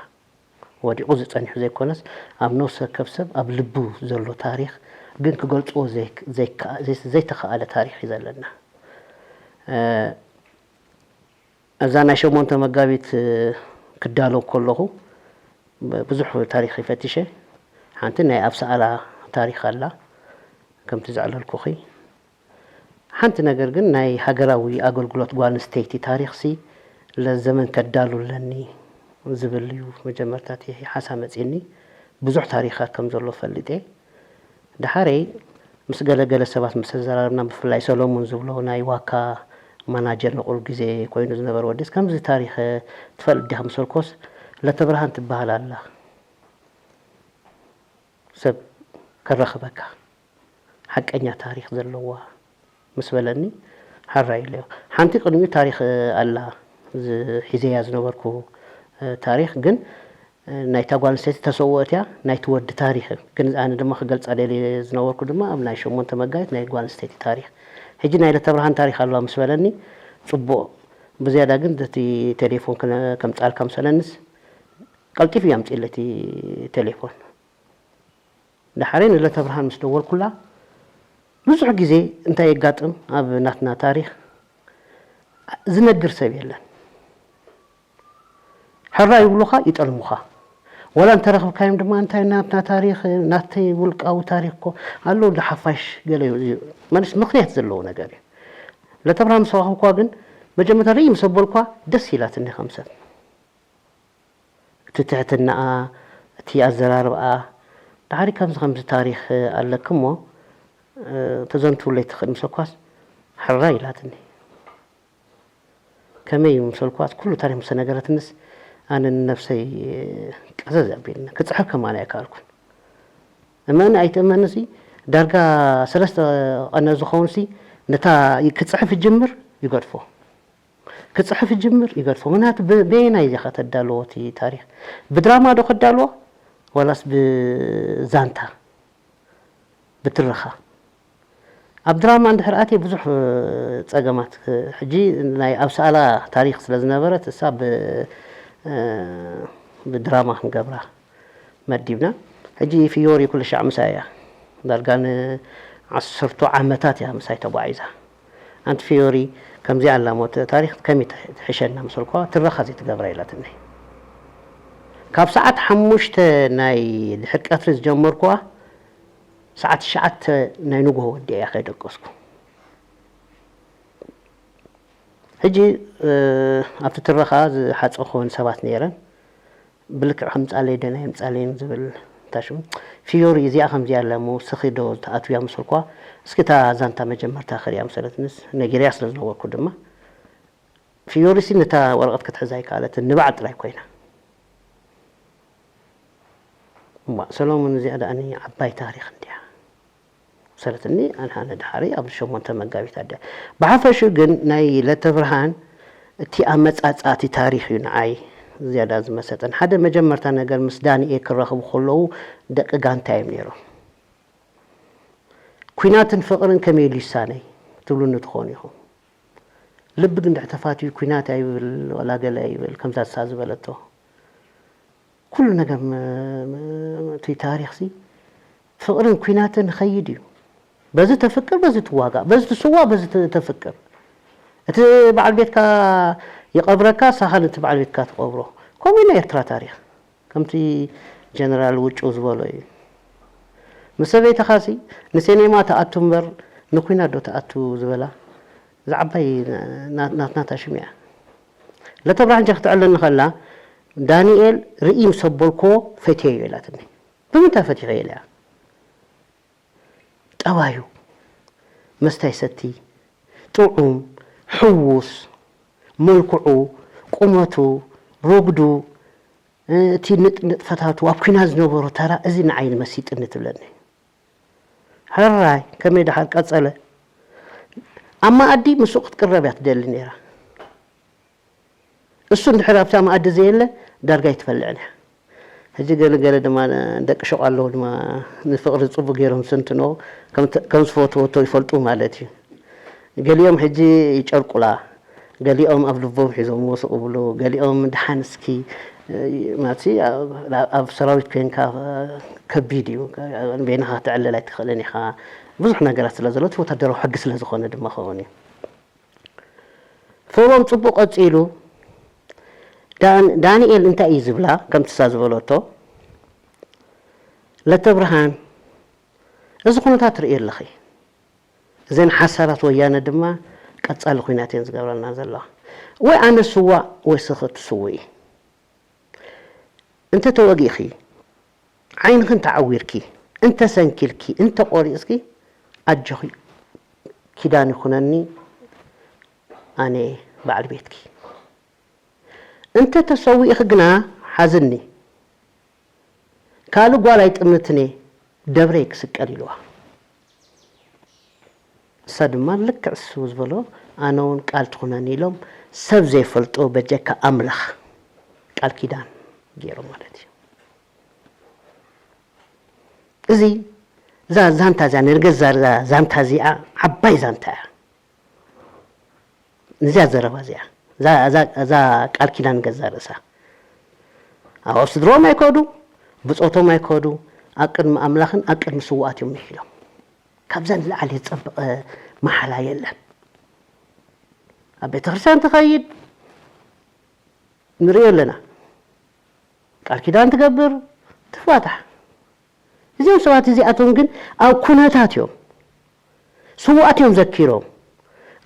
ወዲቑ ዝጸኒሑ ዘይኮነስ ኣብ ነፍሲ ወከፍ ሰብ ኣብ ልቡ ዘሎ ታሪኽ ግን ክገልጽዎ ዘይተኸኣለ ታሪኽ እዩ ዘለና። እዛ ናይ ሸሞንተ መጋቢት ክዳሎ ከለኹ ብዙሕ ታሪኽ ይፈትሸ። ሓንቲ ናይ ኣብ ሰኣላ ታሪኽ ኣላ ከምቲ ዘዕለልኩኺ። ሓንቲ ነገር ግን ናይ ሃገራዊ ኣገልግሎት ጓል ኣንስተይቲ ታሪኽሲ ለዘመን ከዳሉ ኣለኒ ዝብል እዩ መጀመርታ እቲ ሓሳብ መፂኒ። ብዙሕ ታሪኻት ከም ዘሎ ፈሊጠ። ደሓረይ ምስ ገለገለ ሰባት ምስ ተዘራረብና ብፍላይ ሰሎሙን ዝብሎ ናይ ዋካ ማናጀር ንቑሩብ ግዜ ኮይኑ ዝነበረ ወዲስ ከምዚ ታሪኽ ትፈልጥ ዲኻ ምስ በልኮስ ለተብርሃን ትበሃል ኣላ ሰብ ከራኽበካ ሓቀኛ ታሪኽ ዘለዋ ምስ በለኒ ሓራይ ኢለዮ። ሓንቲ ቅድሚኡ ታሪኽ ኣላ ሒዘያ ዝነበርኩ ታሪኽ ግን ናይታ ጓል ኣንስተይቲ ተሰውኦ እቲያ ናይቲ ወዲ ታሪኽ ግን ኣነ ድማ ክገልፃ ደልየ ዝነበርኩ ድማ ኣብ ናይ ሸሞንተ መጋቢት ናይ ጓል ኣንስተይቲ ታሪኽ ሕጂ ናይ ለተብርሃን ታሪኽ ኣለዋ ምስ በለኒ ፅቡቕ ብዝያዳ ግን እቲ ቴሌፎን ከምፃልካ ምስ በለንስ ቀልጢፉ እዩ ኣምፂእለ እቲ ቴሌፎን። ደሓረይ ንለተብርሃን ምስ ደወልኩላ ብዙሕ ግዜ እንታይ የጋጥም ኣብ ናትና ታሪኽ ዝነግር ሰብ የለን። ሕራ ይብሉኻ ይጠልሙኻ። ወላ እንተረኽብካዮም ድማ እንታይ ናትና ታሪኽ ናተይ ውልቃዊ ታሪኽ እኮ ኣሎ እንዶ ሓፋሽ ገለ እዩ። ማለት ምኽንያት ዘለዎ ነገር እዩ። ለተብርሃን ምስ ረኸብኳ ግን መጀመርታ ርእይ ምስ ኣበልኳ ደስ ኢላትኒ ከም ሰብ። እቲ ትሕትናኣ፣ እቲ ኣዘራርብኣ፣ ድሓሪ ከምዚ ከምዚ ታሪኽ ኣለኪ እሞ ተዘንትውለይ ትኽእል ምሰኳስ ሕራይ ኢላትኒ። ከመይ ምሰልኳት ኩሉ ታሪኽ ምስ ተነገረትንስ ኣነ ንነብሰይ ቀዘዝ ኣቢልኒ ክጽሕፍ ከማን ኣይከኣልኩን። እመኒ ኣይትእመንሲ ዳርጋ ሰለስተ ቀነ ዝኸውንሲ ነታ ክጽሕፍ ይጅምር ይገድፎ። ክጽሕፍ ይጅምር ይገድፎ። ምክንያቱ በየናይ ኢኻ ተዳልዎ እቲ ታሪኽ? ብድራማ ዶ ከዳልዎ ዋላስ ብዛንታ ብትረኻ? ኣብ ድራማ እንድሕር ኣትየ ብዙሕ ጸገማት፣ ሕጂ ናይ ኣብ ሰኣላ ታሪኽ ስለ ዝነበረት እሳ ብ ብድራማ ክንገብራ መዲብና። ሕጂ ፊዮሪ ኩሉ ሻዕ ምሳይ እያ። ዳርጋ ንዓሰርተ ዓመታት እያ ምሳይ ተጓዒዛ። ኣንቲ ፊዮሪ ከምዚኣ ኣላ እሞ እቲ ታሪኽ ከመይ ትሕ- ትሕሸና ምስ በልኳ ትረኻ ዘይትገብራ ኢላትኒ። ካብ ሰዓት ሓሙሽተ ናይ ድሕር ቀትሪ ዝጀመርኩዋ ሰዓት ትሽዓተ ናይ ንግሆ ወዲአ እያ ከይደቀስኩ። ሕጂ ኣብቲ ትረኻ ዝሓፀኹወን ሰባት ነይረን። ብልክዕ ከምፃለይ ደና የምፃለይን ዝብል ታሽሙ ፊዮሪ እዚኣ ከምዚኣ ኣላ እሞ ስኺ ዶ ትኣትውያ ምስልኳ እስኪ እታ ዛንታ መጀመርታ ክሪያ ምሰለትንስ ነጊርያ ስለ ዝነበርኩ ድማ ፊዮሪሲ ነታ ወረቐት ክትሕዛ ኣይከኣለትን ንባዕል ጥራይ ኮይና። እማ ሰሎሞን እዚኣ ደኣኒ ዓባይ ታሪኽ እንድያ ሰለትኒ ኣንሓነ ድሓሪ ኣብ ሸሞንተ መጋቢት ኣድያ። ብሓፈሹ ግን ናይ ለተብርሃን እቲ ኣመጻጽኣ እቲ ታሪኽ እዩ ንዓይ ዝያዳ ዝመሰጠን። ሓደ መጀመርታ ነገር ምስ ዳንኤ ክራኸቡ ከለዉ ደቂ ጋንታ እዮም ነይሮም። ኲናትን ፍቕርን ከመይ ኢሉ ይሳነይ ትብሉኒ ትኾኑ ኢኹም። ልቢ ግን ድሕር ተፋትዩ ኲናት ኣይብል ወላ ገለ ኣይብል ከምዛ እሳ ዝበለቶ ኩሉ ነገር እቲ ታሪኽሲ ፍቕርን ኲናትን ይኸይድ እዩ። በዚ ተፍቅር በዚ ትዋጋእ፣ በዚ ትስዋእ በዚ ተፍቅር። እቲ በዓል ቤትካ ይቐብረካ፣ ንስኻ ነቲ በዓል ቤትካ ትቐብሮ። ከምኡ እዩ ናይ ኤርትራ ታሪኽ። ከምቲ ጀነራል ውጩ ዝበሎ እዩ። ምስ ሰበይትኻሲ ንሴኔማ ትኣቱ እምበር ንኲናት ዶ ትኣቱ ዝበላ እዛ ዓባይ ናትና ሽም እያ። ለተብርሃን ጀክ ትዕለኒ ከላ ዳንኤል ርኢ ምስ ኣበልክዎ ፈትየዮ ኢላትኒ። ብምንታይ ፈቲኸዮ ኢለያ። ጠባዩ መስተ ኣይሰቲ፣ ጥዑም፣ ሕዉስ፣ መልክዑ፣ ቁመቱ፣ ሮግዱ፣ እቲ ንጥፈታቱ፣ ኣብ ኲናት ዝነበሮ ተራ እዚ ንዓይ ንመሲጥኒ ትብለኒ። ሕራይ ከመይ ደሓን ቀጸለ። ኣብ መኣዲ ምስኡ ክትቅረብ እያ ትደሊ ነይራ። እሱ እንድሕር ኣብታ መኣዲ ዘየለ ዳርጋ ኣይትፈልዕን እያ። ሕጂ ገለ ገለ ድማ ደቂ ሹቕ ኣለዉ ድማ ንፍቕሪ ጽቡቕ ገይሮም ዝትንትንዎ ከም ዝፈትወቶ ይፈልጡ ማለት እዩ። ገሊኦም ሕጂ ይጨርቁላ፣ ገሊኦም ኣብ ልቦም ሒዞምዎ ስቕ ይብሉ፣ ገሊኦም ደሓን እስኪ ማለት ኣብ ሰራዊት ኮይንካ ከቢድ እዩ፣ በይንኻ ክትዕልል ኣይትኽእልን ኢኻ። ብዙሕ ነገራት ስለ ዘሎ እቲ ወታደራዊ ሕጊ ስለ ዝኾነ ድማ ክኸውን እዩ። ፍቕሮም ጽቡቕ ቀጺሉ። ዳንኤል እንታይ እዩ ዝብላ ከምቲ እሳ ዝበለቶ ለተብርሃን እዚ ኩነታት ትርእዮ ኣለኺ። እዘን ሓሳራት ወያነ ድማ ቀጻሊ ኲናት እየን ዝገብረልና ዘለዋ። ወይ ኣነ ስዋእ ወይ ስኺ ትስውኢ። እንተ ተወጊእኺ፣ ዓይንኺ እንተ ዓዊርኪ፣ እንተ ሰንኪልኪ፣ እንተ ቆሪጽኪ፣ ኣጆኺ ኪዳን ይኹነኒ ኣነ በዓል ቤትኪ። እንተ ተሰዊእኺ ግና ሓዝኒ። ካልእ ጓል ኣይጥምትን እየ፣ ደብረይ ክስቀል ኢልዋ። እሳ ድማ ልክዕ እሱ ዝበሎ ኣነ እውን ቃል ትኹነኒ ኢሎም ሰብ ዘይፈልጦ በጀካ ኣምላኽ ቃል ኪዳን ገይሮም ማለት እዩ። እዚ እዛ ዛንታ እዚኣ ናይ ገዛ ዛንታ እዚኣ ዓባይ ዛንታ እያ። እዚኣ ዘረባ እዚኣ እዛ ቃል ኪዳን ገዛ ርእሳ ኣብ ስድሮም ኣይከዱ፣ ብጾቶም ኣይከዱ፣ ኣብ ቅድሚ ኣምላኽን ኣብ ቅድሚ ስውኣት እዮም ምሒሎም። ካብዛ ንላዕሊ ዝጸበቐ መሓላ የለን። ኣብ ቤተ ክርስቲያን ትኸይድ ንሪኦ ኣለና። ቃል ኪዳን ትገብር ትፋታሕ። እዚኦም ሰባት እዚኣቶም ግን ኣብ ኩነታት እዮም። ስውኣት እዮም ዘኪሮም።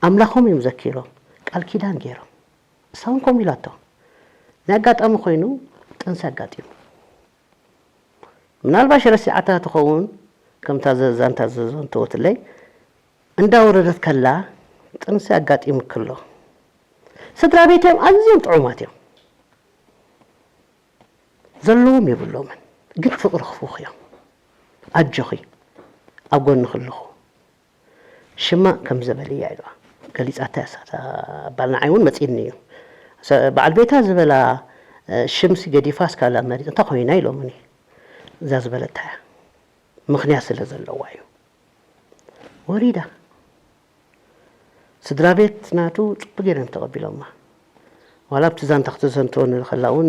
ኣምላኾም እዮም ዘኪሮም። ቃል ኪዳን ገይሮም። እሳ እውን ከምኡ ኢላቶ። ናይ ኣጋጣሚ ኮይኑ ጥንሲ ኣጋጢሙ። ምናልባሽ ረሲዓታ ትኸውን ከምታ ዛንታ ዘዘንተወትለይ እንዳወረደት ከላ ጥንሲ ኣጋጢሙኪ ኣሎ። ስድራ ቤት እዮም ኣዝዮም ጥዑማት እዮም። ዘለዎም የብሎምን፣ ግን ፍቕሪ ክፉኽ እዮም። ኣጆኺ፣ ኣብ ጎንኺ ኣለኹ። ሽማ ከም ዘበልያ ኢልዋ ገሊጻታ እያ። እሳ እታ ባል ንዓይ እውን መጺእኒ እዩ። ሰ-፣ በዓል ቤታ ዝበላ፣ እ፣ ሽምሲ ገዲፋ እስካላ መሪጽ እንታይ ኮይና ኢሎምኒ። እዛ ዝበለታ እያ። ምኽንያት ስለ ዘለዋ እዩ። ወሪዳ። ስድራ ቤት ናቱ ጽቡቅ ገይሮም ተቐቢሎማ። ዋላ ኣብቲ ዛንታ ክትዘንትወኒ ከላ እውን፣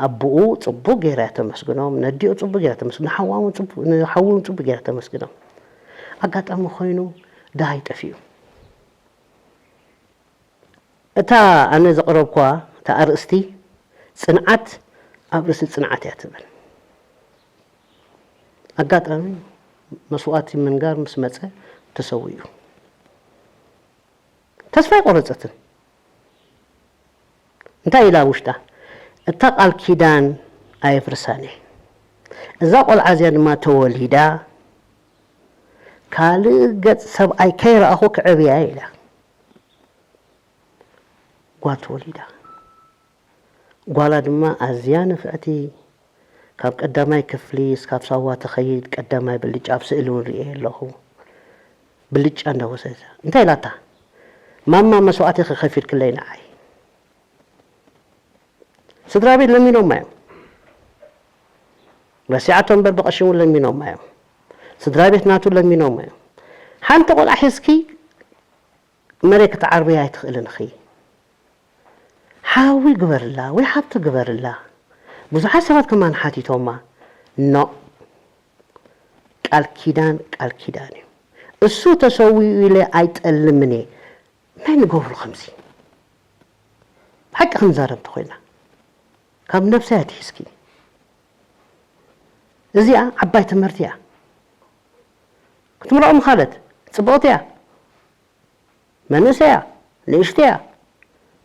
ኣቦኡ ጽቡቅ ገይራ እያ ተመስግኖም፣ ነዲኡ ጽቡቅ ገይራ ተመስግኖም፣ ንሓዋ እውን ጽቡቅ፣ ንሓዉ እውን ጽቡቅ ገይራ ተመስግኖም። ኣጋጣሚ ኮይኑ ደሃይ ጠፊኡ። እታ ኣነ ዘቕረብኳ እታ ኣርእስቲ ጽንዓት ኣብ ርእሲ ጽንዓት እያ ትብል። ኣጋጣሚ መስዋእቲ ምንጋር ምስ መጸ ተሰዊኡ። ተስፋ ኣይቆረጸትን። እንታይ ኢላ ኣብ ውሽጣ? እታ ቃል ኪዳን ኣየፍርሳን እየ። እዛ ቆልዓ እዚኣ ድማ ተወሊዳ ካልእ ገጽ ሰብኣይ ከይረኣኹ ክዕብያ እየ ኢላ። ጓል ተወሊዳ። ጓላ ድማ ኣዝያ ንፍዕቲ፣ ካብ ቀዳማይ ክፍሊ እስካብ ሳዋ ትኸይድ ቀዳማይ ብልጫ ኣብ ስእሊ እውን ርእየ ኣለኹ። ብልጫ እንዳወሰደ እንታይ ኢላታ? ማማ መስዋእቲ ከኸፊልክለይ ንዓይ። ስድራ ቤት ለሚኖማ እዮም። ረሲዓቶ እምበር ብቐሺ እውን ለሚኖማ እዮም። ስድራ ቤት ናቱ ለሚኖማ እዮም። ሓንቲ ቆልዓ ሒዝኪ መሬት ክትዓርብያ ኣይትኽእልን ኢኺ። ሓዊ ግበርላ ወይ ሓብቲ ግበርላ። ብዙሓት ሰባት ከማን ሓቲቶማ። ኖ። ቃል ኪዳን ቃል ኪዳን እዩ። እሱ ተሰዊኡ ኢለ ኣይጠልምን እየ። ናይ ንገብሮ ከምዚ። ሓቂ ክንዛረብ እንተኾይና፣ ካብ ነብሰይ ኣትሒዝኪ። እዚኣ ዓባይ ትምህርቲ እያ። ክትምርዖ ምኻለት ጽብቕቲ እያ። መንእሰይ እያ፣ ንእሽቶ እያ።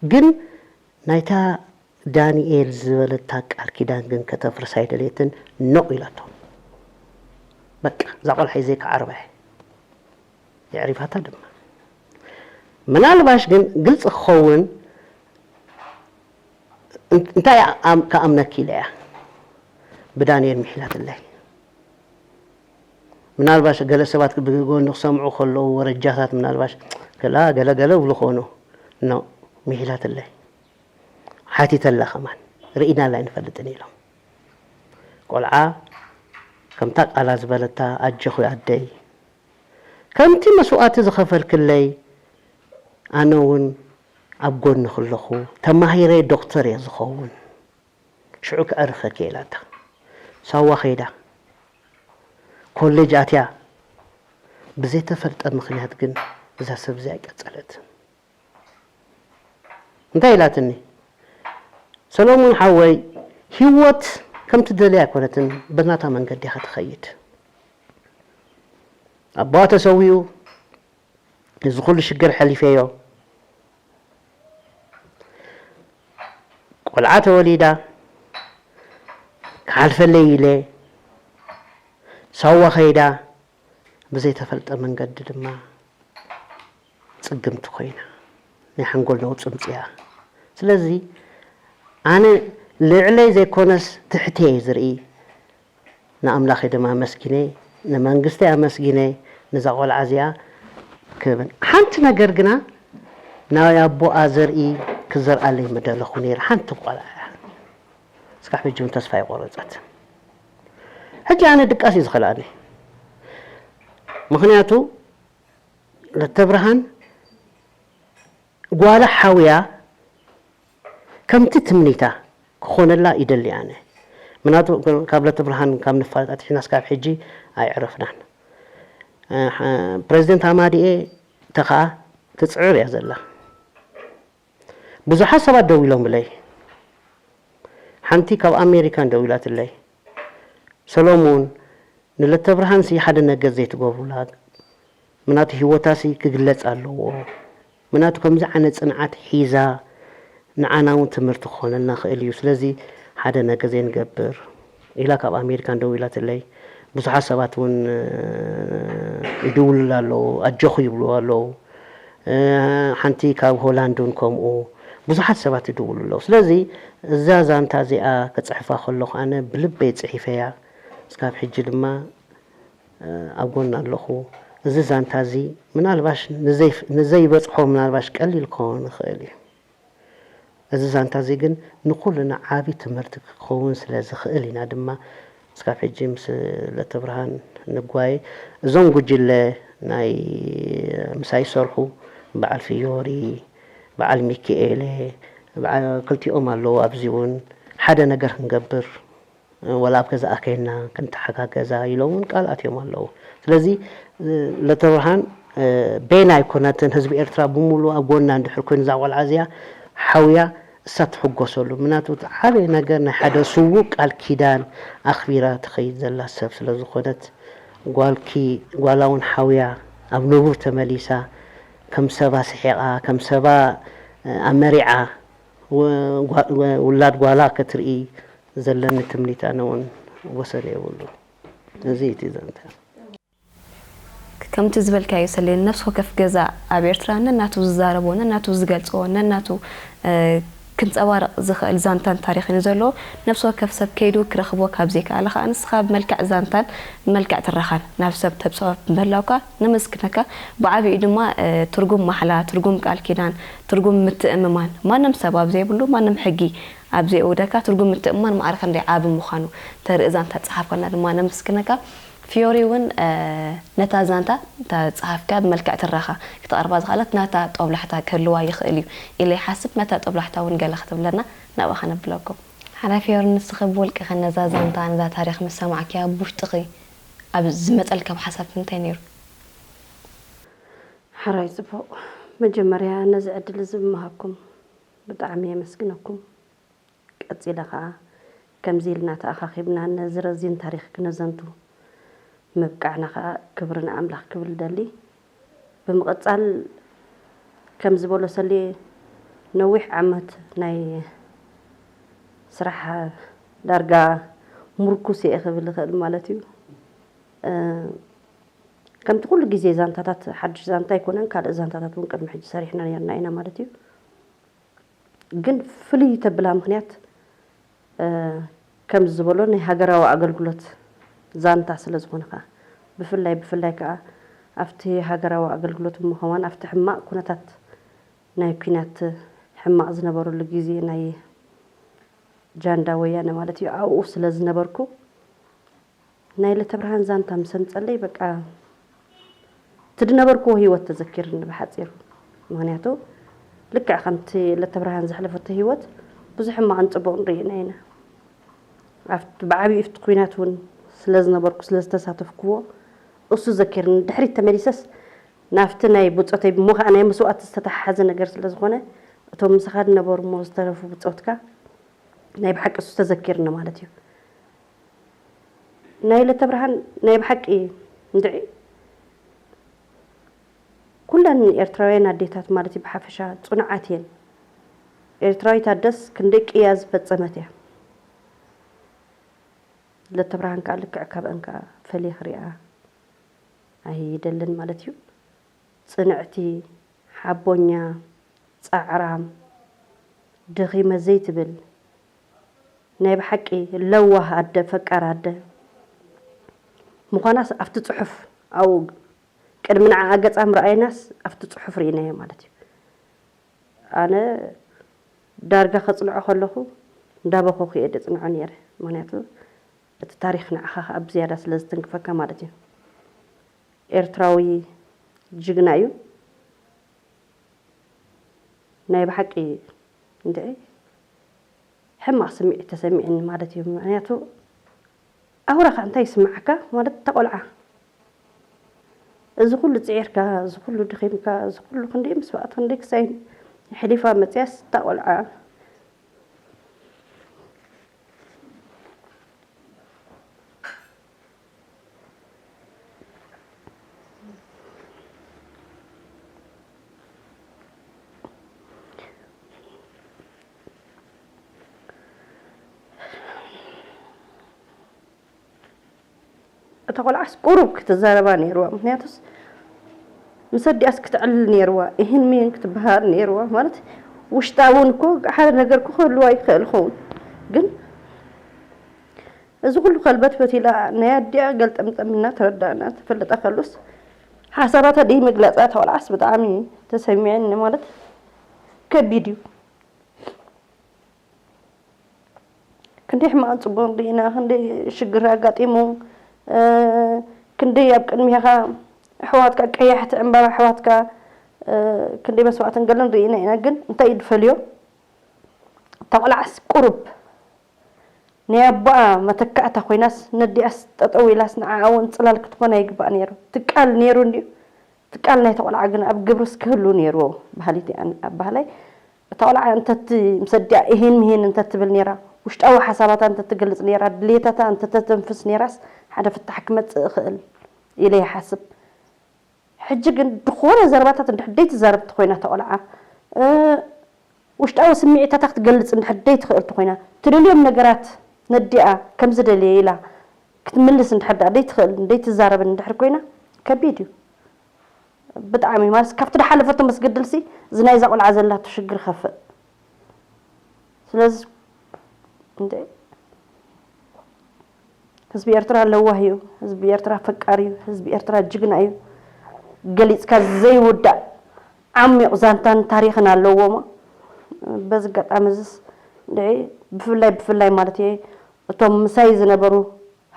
ግን ናይታ ዳንኤል ዝበለታ ቃል ኪዳን ግን ከተፍርስ ኣይደልየትን፣ ኖ ኢላቶ። በቃ፣ እዛ ቆልዓ ሒዘ ክዓርባ እየ። የዕሪፋታ ድማ። ምናልባሽ ግን ግልጺ ክኸውን እን-፣ እንታይ ኣም-፣ ክኣምነኪ ኢለ እያ ብዳንኤል ምሒላትለይ። ምናልባሽ ገለ ሰባት ብጎኒ ክሰምዑ ከለዉ ወረጃታት ምናልባሽ ገላ ገለ ገለ ይብሉ ኾኑ። ኖ፣ ምሒላትለይ። ሓቲተላ ከማን። ርኢናላ ኣይንፈልጥን ኢሎም። ቆልዓ ከምታ ቃላ ዝበለታ ኣጆኺ ኣደይ። ከምቲ መስዋእቲ ዝኸፈልክለይ ኣነ እውን ኣብ ጎንኺ ኣለኹ። ተማሂረ ዶክተር እየ ዝኸውን። ሽዑ ከዕርፈኪ እየ ኢላታ። ሳዋ ከይዳ። ኮሌጅ ኣትያ። ብዘይተፈልጠ ምኽንያት ግን እዛ ሰብ እዚኣ ኣይቀጸለትን። እንታይ ኢላትኒ? ሰሎሙን ሓወይ፣ ህይወት ከም ትደልያ ኣይኮነትን፣ በናታ መንገዲ ኢኻ ትኸይድ። ኣቦኣ ተሰዊኡ፣ እዚ ኩሉ ሽግር ሓሊፈዮ። ቆልዓ ተወሊዳ፣ ክሓልፈለይ ኢለ፣ ሳዋ ከይዳ፣ ብዘይተፈልጠ መንገዲ ድማ ጽግምቲ ኮይና፣ ናይ ሓንጎል ነውጺ ኣምጺኣ። ስለዚ ኣነ ልዕለይ ዘይኮነስ ትሕተይ እየ ዝርኢ። ንኣምላኸይ ድማ ኣመስጊነ፣ ንመንግስተይ ኣመስጊነ፣ ነዛ ቆልዓ እዚኣ ክብን። ሓንቲ ነገር ግና ናይ ኣቦኣ ዘርኢ ክዘርኣለይ ምደለኹ ነይረ። ሓንቲ ቆልዓ እያ። እስካብ ሕጂ እውን ተስፋ ኣይቆረጸትን። ሕጂ ኣነ ድቃስ እዩ ዝኸልኣኒ። ምኽንያቱ ለተብርሃን ጓላ ሓውያ ከምቲ ትምኒታ ክኾነላ ይደሊ ኣነ። ምኽንያቱ ካብ ለተብርሃን ካብ ንፋለጥ ኣትሒዝና እስካብ ሕጂ ኣይዕረፍናን። እ፣ ሐ-፣ ፕረዚደንት ኣማዲኤ ተኸኣ ትጽዕር እያ ዘላ። ብዙሓት ሰባት ደዊሎምለይ። ሓንቲ ካብ ኣሜሪካን ደዊላትለይ። ሰሎሙን፣ ንለተብርሃንሲ ሓደ ነገር ዘይትገብሩላ፣ ምናቱ ህይወታሲ ክግለጽ ኣለዎ። ምናቱ ከምዚ ዓይነት ጽንዓት ሒዛ ንዓና እውን ትምህርቲ ክኾነልና ክእል እዩ። ስለዚ ሓደ ነገር ዘይንገብር ኢላ ካብ ኣሜሪካን ደዊላትለይ። ብዙሓት ሰባት እውን፣ እ፣ ይድውሉላ ኣለዉ፣ ኣጆኹ ይብሉ ኣለዉ። እ፣ ሓንቲ ካብ ሆላንድ እውን ከምኡ። ብዙሓት ሰባት ይድውሉ ኣለዉ። ስለዚ እዛ ዛንታ እዚኣ ክጽሕፋ ከለኹ ኣነ ብልበይ ጽሒፈያ፣ እስካብ ሕጂ ድማ ኣብ ጎና ኣለኹ። እዚ ዛንታ እዚ ምናልባሽ ንዘይበጽሖ ምናልባሽ ቀሊል ክኸውን ይኽእል እዩ። እዚ ዛንታ እዚ ግን ንኹልና ዓቢ ትምህርቲ ክኸውን ስለ ዝኽእል ኢና ድማ እስካብ ሕጂ ምስ ለተብርሃን ንጓየ። እዞም ጉጅለ ናይ ምሳይ ይሰርሑ በዓል ፍዮሪ፣ በዓል ሚኪኤለ፣ በዓ- ክልቲኦም ኣለዉ። ኣብዚ እውን ሓደ ነገር ክንገብር ወላ ኣብ ገዛኣ ከይና ክንተሓጋገዛ ኢሎም እውን ቃል ኣትዮም ኣለዉ። ስለዚ ለተብርሃን ቤና ኣይኮነትን፣ ህዝቢ ኤርትራ ብምሉእ ኣብ ጎና እንድሕር ኮይኑ እዛ ቆልዓ እዚኣ ሓውያ እሳ ትሕጎሰሉ። ምክንያቱ እቲ ዓበየ ነገር ናይ ሓደ ስዉእ ቃል ኪዳን ኣኽቢራ ትኸይድ ዘላ ሰብ ስለ ዝኾነት ጓልኪ ጓላ እውን ሓውያ ኣብ ንቡር ተመሊሳ ከም ሰባ ስሒቓ ከም ሰባ ኣመሪዓ ውላድ ጓላ ክትርኢ ዘለኒ ትምኒት ኣነ እውን ወሰን የብሉ። እዚ እቲ ዘንተ ከምቲ ዝበልካዮ ሰሌን ነፍሲ ወከፍ ገዛ ኣብ ኤርትራ ነናቱ ዝዛረቦ ነናቱ ዝገልጾ ነናቱ ክንጸባረቕ ዝኽእል ዛንታን ታሪኽን እዩ ዘለዎ። ነፍሲ ወከፍ ሰብ ከይዱ ክረኽቦ ካብ ዘይከኣለ ከኣ ንስኻ ብመልክዕ ዛንታን ብመልክዕ ትረኻን ናብ ሰብ ተብጽሖ ምህላውካ ነመስግነካ። ብዓቢኡ ድማ ትርጉም ማሕላ፣ ትርጉም ቃል ኪዳን፣ ትርጉም ምትእምማን ማንም ሰብ ኣብ ዘይብሉ ማንም ሕጊ ኣብ ዘይእውደካ ትርጉም ምትእምማን ማዕረ ክንደይ ዓቢ ምዃኑ ተርኢ ዛንታ ዝጸሓፍካልና ድማ ነመስግነካ። ፊዮሪ እውን ነታ ዛንታ እታ ጸሓፍካ ብመልክዕ ትረኻ ክተቕርባ ዝኸኣለት ናታ ጦብላሕታ ክህልዋ ይኽእል እዩ ኢለ ይሓስብ። ነታ ጦብላሕታ እውን ገለ ክትብለና ናብኣ ከነብለኩም። ሓራይ ፊዮሪ፣ ንስኺ ብውልቅኺ ነዛ ዛንታ ነዛ ታሪኽ ምስ ሰማዕክያ ብውሽጥኺ ኣብ ዝመጸልኪ ሓሳብ እንታይ ነይሩ? ሓራይ ጽቡቕ፣ መጀመርያ ነዚ ዕድል እዚ ብምሃብኩም ብጣዕሚ የመስግነኩም። ቀጺለ ከኣ ከምዚ ኢልና ተኣኻኺብና ነዚ ረዚን ታሪኽ ክነዘንቱ ምብቃዕና ከኣ ክብሪ ንኣምላኽ ክብል እደሊ። ብምቕጻል ከም ዝበሎ ሰሌ ነዊሕ ዓመት ናይ ስራሕ ዳርጋ ምርኩስ እየ ክብል እኽእል ማለት እዩ። ከምቲ ኩሉ ግዜ ዛንታታት ሓድሽ ዛንታ ኣይኮነን፣ ካልእ ዛንታታት እውን ቅድሚ ሕጂ ሰሪሕና ነርና ኢና ማለት እዩ። ግን ፍልይ ተብላ ምኽንያት ከምዚ ዝበሎ ናይ ሃገራዊ ኣገልግሎት ዛንታ ስለ ዝኾነ ከኣ ብፍላይ ብፍላይ ከኣ ኣብቲ ሃገራዊ ኣገልግሎት እሞ ከማን ኣብቲ ሕማቕ ኩነታት ናይ ኲናት ሕማቕ ዝነበረሉ ግዜ ናይ ጃንዳ ወያነ ማለት እዩ ኣብኡ ስለ ዝነበርኩ ናይ ለተብርሃን ዛንታ ምስ ኣምጸለይ በቃ እቲ ዝነበርክዎ ህይወት ተዘኪርኒ ብሓጺሩ። ምኽንያቱ ልክዕ ከምቲ ለተብርሃን ዘሕለፈቶ ህይወት ብዙሕ ሕማቕን ጽቡቕን ርኢና ኢና። ኣብቲ ብዓቢኡ ኣብቲ ኲናት እውን ስለ ዝነበርኩ ስለ ዝተሳተፍክዎ እሱ ዘኪርኒ። ድሕሪት ተመሊሰስ ናብቲ ናይ ብጾተይ እሞ ከኣ ናይ መስዋእቲ ዝተተሓሓዘ ነገር ስለ ዝኾነ እቶም ምሳኻ ዝነበሩ እሞ ዝተረፉ ብጾትካ ናይ ብሓቂ እሱ ተዘኪርኒ ማለት እዩ። ናይ ለተብርሃን ናይ ብሓቂ እንድዒ ኩለን ኤርትራውያን ኣዴታት ማለት እዩ ብሓፈሻ ጽኑዓት እየን። ኤርትራዊት ኣደስ ክንደይ ቅያ ዝፈጸመት እያ። ለተብርሃን ከኣ ልክዕ ካብአን ከኣ ፈልየ ክሪኣ ኣይደልን ማለት እዩ። ጽንዕቲ፣ ሓቦኛ፣ ጻዕራም፣ ደኺመ ዘይትብል፣ ናይ ብሓቂ ለዋህ ኣደ፣ ፈቃር ኣደ ምዃናስ ኣብቲ ጽሑፍ ኣብኡ ቅድሚ ንዓኣ ገጻ ምርኣይናስ ኣብቲ ጽሑፍ ርኢናዮ ማለት እዩ። ኣነ ዳርጋ ከጽንዖ ከለኹ እንዳበኸኹ እየ ደጽንዖ ነይረ። ምኽንያቱ እቲ ታሪኽ ንዓኻ ከኣ ብዝያዳ ስለ ዝትንክፈካ ማለት እዩ። ኤርትራዊ ጅግና እዩ። ናይ ብሓቂ እንድዒ ሕማቕ ስምዒት ተሰሚዕኒ ማለት እዩ። ምኽንያቱ ኣውራኻ እንታይ ይስምዓካ ማለት እታ ቆልዓ እዚ ኩሉ ጽዒርካ፣ እዚ ኩሉ ደኺምካ፣ እዚ ኩሉ ክንደይ መስዋእቲ ክንደይ ክሳይ ኣሕሊፋ መጽያስ እታ ቆልዓ እታ ቆልዓስ ቁሩብ ክትዛረባ ነይርዋ። ምኽንያቱስ ምስ ኣዲኣስ ክትዕልል ነይርዋ። እሂን ምሂን ክትበሃል ነይርዋ። ማለት ውሽጣ እውን እኮ ሓደ ነገር ክህልዋ ይኽእል ይኸውን። ግን እዚ ኩሉ ከልበትበት ኢላ ናይ ኣዲኣ ገልጠምጠም እናተረዳእና ተፈለጠ ከሎስ፣ ሓሳባታ ደይ መግለጻ ተወልዓስ ብጣዕሚ ተሰሚዐኒ። ማለት ከቢድ እዩ። ክንደይ ሕማቕን ጽቡቕን ርኢና፣ ክንደይ ሽግር ኣጋጢሙ፣ እ፣ ክንደይ ኣብ ቅድሚኻ ኣሕዋትካ፣ ቀያሕቲ ዕምባባ ኣሕዋትካ፣ እ፣ ክንደይ መስዋእትን ገለን ርኢና ኢና። ግን እንታይ እዩ ድፈልዮ? እታ ቆልዓስ ቁሩብ ናይ ኣቦኣ መተካእታ ኮይናስ፣ ነዲኣስ ጠጠው ኢላስ ንዓኣ እውን ጽላል ክትኮን ኣይግባእ ነይሩ። ትቃል ነይሩ እንድዩ። ትቃል ናይቲ ቆልዓ ግን ኣብ ግብርስ ክህሉ ነይርዎ። ባህሊት እያ ኣባህላይ። እታ ቆልዓ እንተት-፣ ምስ ኣዲኣ እሄን ምሄን እንተትብል ነይራ፣ ውሽጣዊ ሓሳባታ እንተትገልጽ ነይራ፣ ድሌታታ እንተተተንፍስ ነይራስ፣ ሓደ ፍታሕ ክመጽእ ይኽእል ኢለ ይሓስብ። ሕጂ ግን ዝኾነ ዘረባታት እንድሕር ደይትዛረብ እንተኾይና እታ ቆልዓ፣ እ፣ ውሽጣዊ ስምዒታታ ክትገልጽ እንድሕር ደይትኽእል እንተኾይና፣ ትደልዮም ነገራት ነዲኣ ከም ዝደልየ ኢላ ክትምልስ እንድሕር ደኣ ደይትኽእል፣ ደይትዛረብን እንድሕር ኮይና፣ ከቢድ እዩ። ብጣዕሚ ማለት ካብቲ ድሓለፈቶ መስገድልሲ፣ እዚ ናይዛ ቆልዓ ዘላቶ ሽግር ይኸፍእ። ስለዚ፣ እንደ ህዝቢ ኤርትራ ለዋህ እዩ። ህዝቢ ኤርትራ ፈቃሪ እዩ። ህዝቢ ኤርትራ ጅግና እዩ። ገሊጽካ ዘይውዳእ ዓሚቕ ዛንታን ታሪኽን ኣለዎ እሞ፣ በዚ ኣጋጣሚ እዚስ፣ እንድዒ፣ ብፍላይ፣ ብፍላይ ማለት እየ፣ እቶም ምሳይ ዝነበሩ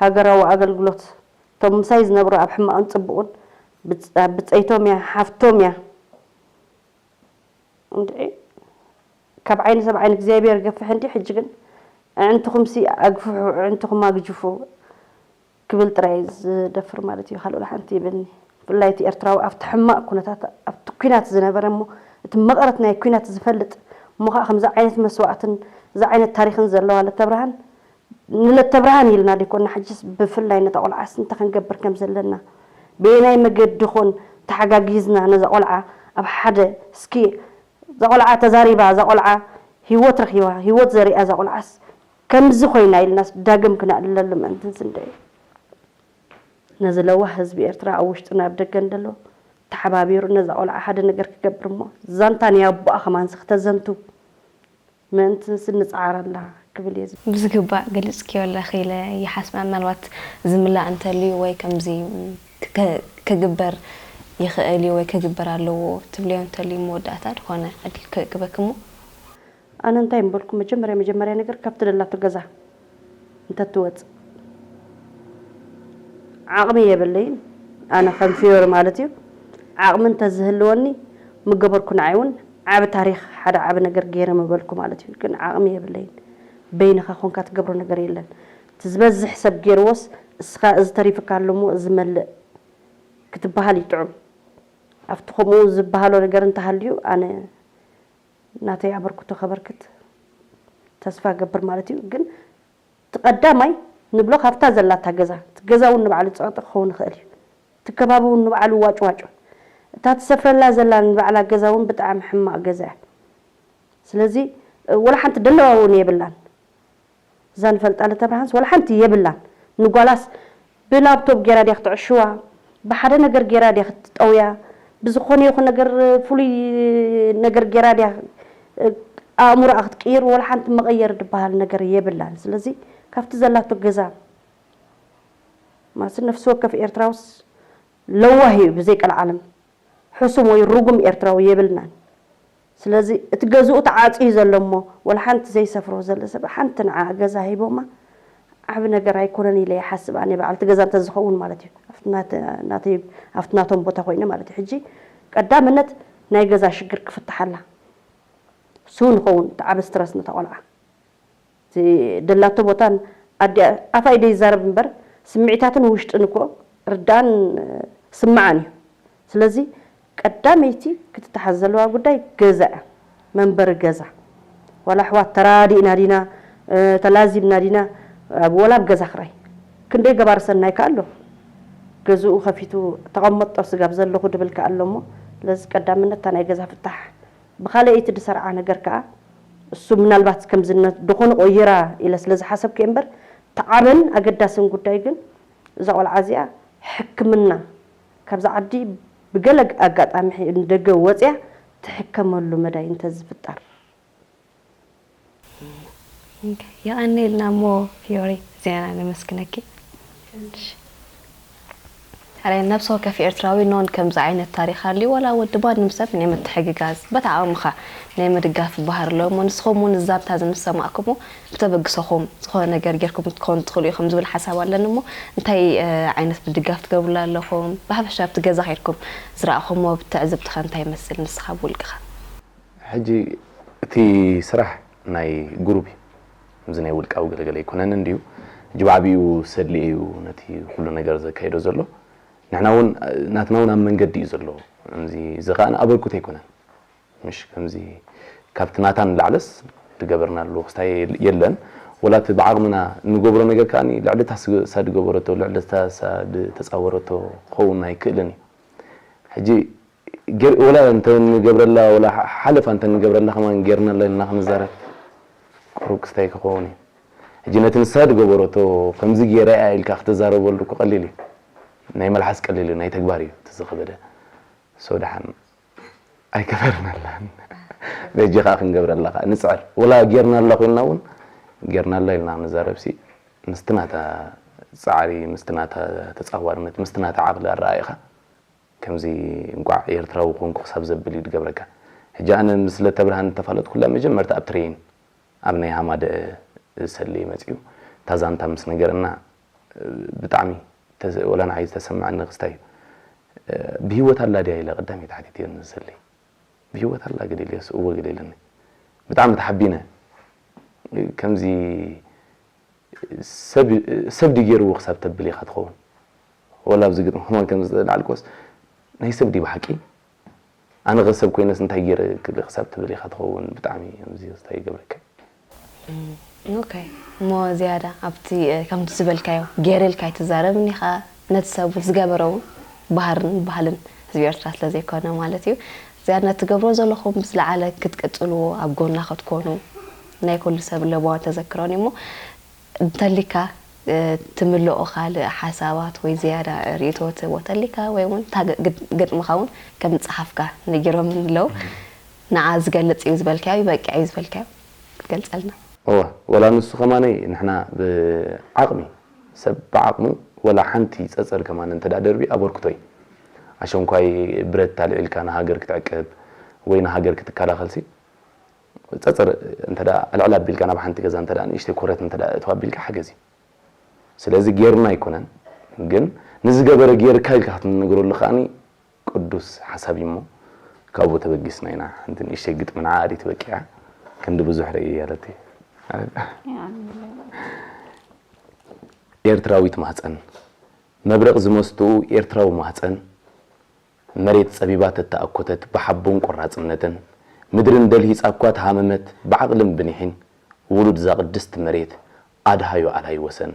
ሃገራዊ ኣገልግሎት፣ እቶም ምሳይ ዝነበሩ ኣብ ሕማቕን ጽቡቕን፣ ብጽ-፣ ኣብ ብጸይቶም እያ፣ ሓፍቶም እያ። እንድዒ፣ ካብ ዓይኒ ሰብ ዓይኒ እግዚኣብሔር ይገፍሕ እንዲ፣ ሕጂ ግን ኣዕንትኹምሲ ኣግፍሑ፣ ኣዕንትኹም ኣግጅፉ ክብል ጥራይ እዩ ዝደፍር ማለት እዩ። ካልእ ወላ ሓንቲ ይብልኒ። ብፍላይ እቲ ኤርትራዊ ኣብቲ ሕማቕ ኩነታት፣ ኣብቲ ኲናት ዝነበረ እሞ፣ እቲ መቐረት ናይ ኲናት ዝፈልጥ እሞ፣ ኸዓ ከምዚ ዓይነት መስዋእትን እዚ ዓይነት ታሪኽን ዘለዋ ለተብርሃን፣ ንለተብርሃን ኢልና ደይኮና፣ ሕጅስ ብፍላይ ነታ ቆልዓስ እንታይ ክንገብር ከም ዘለና፣ በየናይ መገዲ ኾን ተሓጋጊዝና ነዛ ቆልዓ ኣብ ሓደ፣ እስኪ እዛ ቆልዓ ተዛሪባ፣ እዛ ቆልዓ ህይወት ረኺባ፣ ህይወት ዘሪኣ፣ እዛ ቆልዓስ ከምዚ ኮይና ኢልናስ ዳግም ክነዕልለሉ ምእንትን ስንደ እዩ። ነዚ ለዋህ ህዝቢ ኤርትራ ኣብ ውሽጥን ኣብ ደገን ዘሎ ተሓባቢሩ ነዛ ቆልዓ ሓደ ነገር ክገብር እሞ፣ ዛንታ ናይ ኣቦኣ ከማንሲ ክተዘንቱ ምእንቲ ስንጽዓር ኣላ ክብል እየ ዝብል። ብዝግባእ ገሊጽክዮ ኣለኺ ኢለ ይሓስብ። ምናልባት ዝምላእ እንተልዩ ወይ ከምዚ ከ-፣ ክግበር ይኽእል እዩ ወይ ክግበር ኣለዎ ትብልዮ እንተልዩ መወዳእታ ዝኾነ ዕድል ክህበኪ እሞ። ኣነ እንታይ ምበልኩ፣ መጀመርያ፣ መጀመርያ ነገር ካብቲ ደላቶ ገዛ እንተትወጽእ። ዓቕሚ የብለይን፣ ኣነ ከም ፊዮሪ ማለት እዩ። ዓቕሚ እንተዝህልወኒ ምገበርኩ፣ ንዓይ እውን ዓቢ ታሪኽ፣ ሓደ ዓቢ ነገር ገይረ ምበልኩ ማለት እዩ። ግን ዓቕሚ የብለይን። በይንኻ ኮንካ ትገብሮ ነገር የለን። እቲ ዝበዝሕ ሰብ ገይርዎስ፣ እስኻ እዚ ተሪፍካ ኣሎ እሞ እዚ መልእ ክትበሃል ይጥዑም። ኣብቲ ከምኡ ዝበሃሎ ነገር እንተሃልዩ፣ ኣነ ናተይ ኣበርክቶ ከበርክት ተስፋ እገብር ማለት እዩ። ግን እቲ ቀዳማይ ንብሎ ካብታ ዘላታ ገዛ፣ እቲ ገዛ እውን ንባዕሉ ጸቕጢ ክኸውን ይኽእል እዩ። እቲ ከባቢ እውን ንባዕሉ ዋጭዋጭ። እታ ትሰፍረላ ዘላ ንባዕላ ገዛ እውን ብጣዕሚ ሕማቕ ገዛ እያ። ስለዚ፣ ወላ ሓንቲ ደለዋ እውን የብላን። እዛ ንፈልጣ ለተብርሃንስ ወላ ሓንቲ የብላን። ንጓላስ ብላፕቶፕ ጌራ ድያ ክትዕሽዋ? ብሓደ ነገር ጌራ ድያ ክትጠውያ? ብዝኾነ ይኹን ነገር ፍሉይ ነገር ጌራ ድያ ኣእምሮኣ ክትቅይር? ወላ ሓንቲ መቐየሪ ዝበሃል ነገር የብላን። ስለዚ ካብቲ ዘላቶ ገዛ ማለት ነፍሲ ወከፍ ኤርትራውስ ለዋህ እዩ ብዘይ ቀልዓለም። ሕሱም ወይ ርጉም ኤርትራዊ የብልናን። ስለዚ እቲ ገዝኡ ተዓጽዩ ዘሎ እሞ ወላ ሓንቲ ዘይሰፍሮ ዘሎ ሰብ ሓንቲ ንዓ ገዛ ሂቦማ ዓቢ ነገር ኣይኮነን ኢለ ይሓስብ። ኣነ በዓልቲ ገዛ እንተዝኸውን ማለት እዩ። ኣብቲ ናተ-፣ ናተይ፣ ኣብቲ ናቶም ቦታ ኮይነ ማለት እዩ። ሕጂ ቀዳምነት ናይ ገዛ ሽግር ክፍትሓላ። እሱ ንኸውን እቲ ዓቢ ስትረስ ነታ ቆልዓ። እቲ ደላቶ ቦታን ኣዲኣ ኣፋ ኢደ ይዛረብ እምበር ስምዒታትን ውሽጥን እኮ ርዳእን ስማዕን እዩ። ስለዚ ቀዳመይቲ ክትተሓዝ ዘለዋ ጉዳይ ገዛ እያ። መንበሪ ገዛ። ዋላ ኣሕዋት ተራዲእና ዲና፣ እ፣ ተላዚብና ዲና፣ ኣብ፣ ወላ ኣብ ገዛ ክራይ። ክንደይ ገባር ሰናይ ከ ኣሎ። ገዝኡ ከፊቱ ተቐመጦ ስጋብ ዘለኹ ድብል ከ ኣሎ እሞ፣ ስለዚ ቀዳምነት እታ ናይ ገዛ ፍታሕ ብኻልኣይቲ ዝሰርዓ ነገር ከኣ፣ እሱ ምናልባት ከምዚ ነ-፣ ደኾነ ቆይራ ኢለ ስለ ዝሓሰብኩ እየ እምበር፣ እቲ ዓብን ኣገዳስን ጉዳይ ግን፣ እዛ ቆልዓ እዚኣ ሕክምና፣ ካብዛ ዓዲ ብገለ ኣጋጣሚ ሕ-፣ ንደገ ወጽያ ትሕከመሉ መዳይ እንተዝፍጠር። የቐንየልና እሞ ፊዮሪ፣ ዜና ነመስግነኪ። ሕራይ ነብሲ ወከፍ ኤርትራዊ ኖን ከምዚ ዓይነት ታሪኽ ኣልዩ ዋላ ወዲ ማንም ሰብ ናይ ምትሕግጋዝ በታ ዓቕምኻ ናይ ምድጋፍ ባህር ኣሎ እሞ ንስኹም እውን እዛ ብታ ዝምሰማዕኩሞ ብተበግሶኹም ዝኾነ ነገር ጌርኩም ክትኮኑ ትኽእሉ ኢኹም ዝብል ሓሳብ ኣለኒ እሞ እንታይ ዓይነት ምድጋፍ ትገብሩላ ኣለኹም ብሓፈሻ ኣብቲ ገዛ ኸይድኩም ዝረኣኹሞ ብትዕዝብትኻ እንታይ ይመስል ንስኻ ብውልቅኻ? ሕጂ እቲ ስራሕ ናይ ግሩፕ እዩ። እዚ ናይ ውልቃዊ ገለገለ ኣይኮነን እንድዩ። ሕጂ ብዓቢኡ ሰድሊ እዩ ነቲ ኩሉ ነገር ዘካይዶ ዘሎ። ንሕና እውን ናትና እውን ኣብ መንገዲ እዩ ዘሎ። እዚ እዚ ከኣ ኣበርኩት ኣይኮነን። ምሽ ከምዚ ካብቲ ናታ ንላዕለስ ዝገበርናሉ ክስታይ የለን። ወላ እቲ ብዓቕምና እንገብሮ ነገር ከኣ ልዕሊ እታ ሳ ዝገበረቶ ልዕሊ እታ ሳ ዝተፃወረቶ ክኸውን ኣይክእልን እዩ። ሕጂ ገር- ወላ እንተ ንገብረላ ወላ ሓ- ሓለፋ እንተ ንገብረላ ከማን ጌርናላ ኢልና ክንዛረብ ቁሩብ ክስታይ ክኸውን እዩ። ሕጂ ነቲ ንሳ ዝገበረቶ ከምዚ ገይረ እያ ኢልካ ክትዛረበሉ እኮ ቀሊል እዩ። ናይ መልሓስ ቀሊል እዩ፣ ናይ ተግባር እዩ እቲ ዝኸበደ። ሶ ደሓን ኣይገበርናላን በጂ ከዓ ክንገብረላ ከዓ ንፅዕር ወላ ጌርናላ ኮይንና እውን ጌርናላ ኢልና ክንዛረብ ሲ ምስቲ ናታ ፃዕሪ ምስቲ ናታ ተፃዋርነት ምስቲ ናታ ዓቕሊ ኣረኣኢኻ ከምዚ እንቋዕ ኤርትራዊ ኮንኩ ክሳብ ዘብል እዩ ዝገብረካ። ሕጂ ኣነ ምስ ለተብርሃን እተፋለጥኩላ መጀመርታ ኣብ ትሬን ኣብ ናይ ሃማደአ ሰሊ መፅዩ እታ ዛንታ ምስ ነገረና ብጣዕሚ ወላ ንዓይ ዝተሰማዐኒ ክስታይ እዩ። ብህይወት ኣላ ድያ ኢለ ቀዳመይቲ ሓቲተዮ ንሰለይ። ብህይወት ኣላ ግዲ ኢለዮስ እወ ግዲ ኢለኒ። ብጣዕሚ ተሓቢነ። ከምዚ ሰብ ድዩ ገይርዎ ክሳብ ተብል ኢኻ ትኸውን። ወላ ኣብዚ ግጥሚ ከማን ከም ዝለዓልክዎስ ናይ ሰብ ድዩ ብሓቂ? ኣነ ከ ሰብ ኮይነስ እንታይ ገይረ ክሳብ ትብል ኢኻ ትኸውን። ብጣዕሚ ከምዚ እንታይ ይገብረካ። ኦኬ እሞ ዝያዳ ኣብቲ ከምቲ ዝበልካዮ ገይረ ኢልካ ኣይትዛረብን ኢኻ ነቲ ሰብ እውን ዝገበረ እውን ባህርን ባህልን ህዝቢ ኤርትራ ስለ ዘይኮነ ማለት እዩ ዝያዳ ነቲ ትገብሮ ዘለኹም ብዝለዓለ ክትቅጽልዎ ኣብ ጎና ክትኮኑ ናይ ኩሉ ሰብ ለበዋ ተዘክሮን እዩ እሞ እንተሊካ ትምልኦ ካልእ ሓሳባት ወይ ዝያዳ ርእይቶ ትህቦ ተሊካ ወይ እውን እታ ግጥምኻ እውን ከም ዝጸሓፍካ ነጊሮምኒ ኣለዉ ንዓ ዝገልጽ እዩ ዝበልካዮ ይበቅዕ እዩ ዝበልካዮ ክትገልጸልና። እወ፣ ወላ ንሱ ከማነይ ንሕና ብዓቕሚ፣ ሰብ ብዓቕሙ ወላ ሓንቲ ጸጸር ከማን እንተ ደኣ ደርብዩ ኣበርክቶ እዩ። ኣሸንኳይ ብረት ኣልዒልካ ንሃገር ክትዕቅብ ወይ ንሃገር ክትከላኸልሲ ጸጸር እንተ ደኣ ኣልዕል ኣቢልካ ናብ ሓንቲ ገዛ እንተ ደኣ ንእሽተይ ኮረት እንተ ደኣ እትው ኣቢልካ ሓገዝ እዩ። ስለዚ ጌርና ኣይኮነን፣ ግን ንዝገበረ ጌርካ ኢልካ ክትነግረሉ ከኣኒ ቅዱስ ሓሳብ እዩ እሞ ካብኡ ተበጊስና ኢና ሓንቲ ንእሽተይ ግጥሚ ንዓኣ ድዩ ትበቂዓ ክንዲ ብዙሕ ርእየ እያለቲ ኤርትራዊት ማህፀን መብረቕ ዝመስትኡ ኤርትራዊ ማህፀን መሬት ጸቢባ ተተኣኮተት ብሓቦን ቆራጽነትን ምድርን ደልሂጻ እኳ ተሃመመት ብዓቕልን ብኒሒን ውሉድ እዛ ቅድስቲ መሬት ኣድሃዩ ኣላይ ወሰን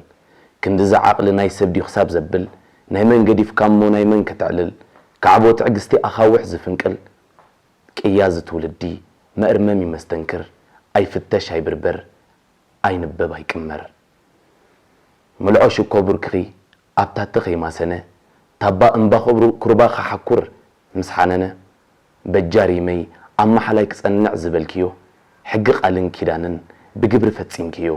ክንድዚ ዓቕሊ ናይ ሰብ ድዩ ክሳብ ዘብል ናይ መን ገዲፍካ እሞ ናይ መን ከተዕልል ካዕቦ ትዕግስቲ ኣኻውሕ ዝፍንቅል ቅያ ዝትውልዲ መእርመሚ መስተንክር ኣይፍተሽ ኣይብርበር ኣይንበብ ኣይቅመር ምልዖ ሽኮ ብርክኺ ኣብታቲ ከይማሰነ ታባ እምባ ክሩባ ክሓኩር ምስ ሓነነ በጃ ሪመይ ኣብ ማሓላይ ክጸንዕ ዝበልክዮ ሕጊ ቃልን ኪዳንን ብግብሪ ፈጺምክዮ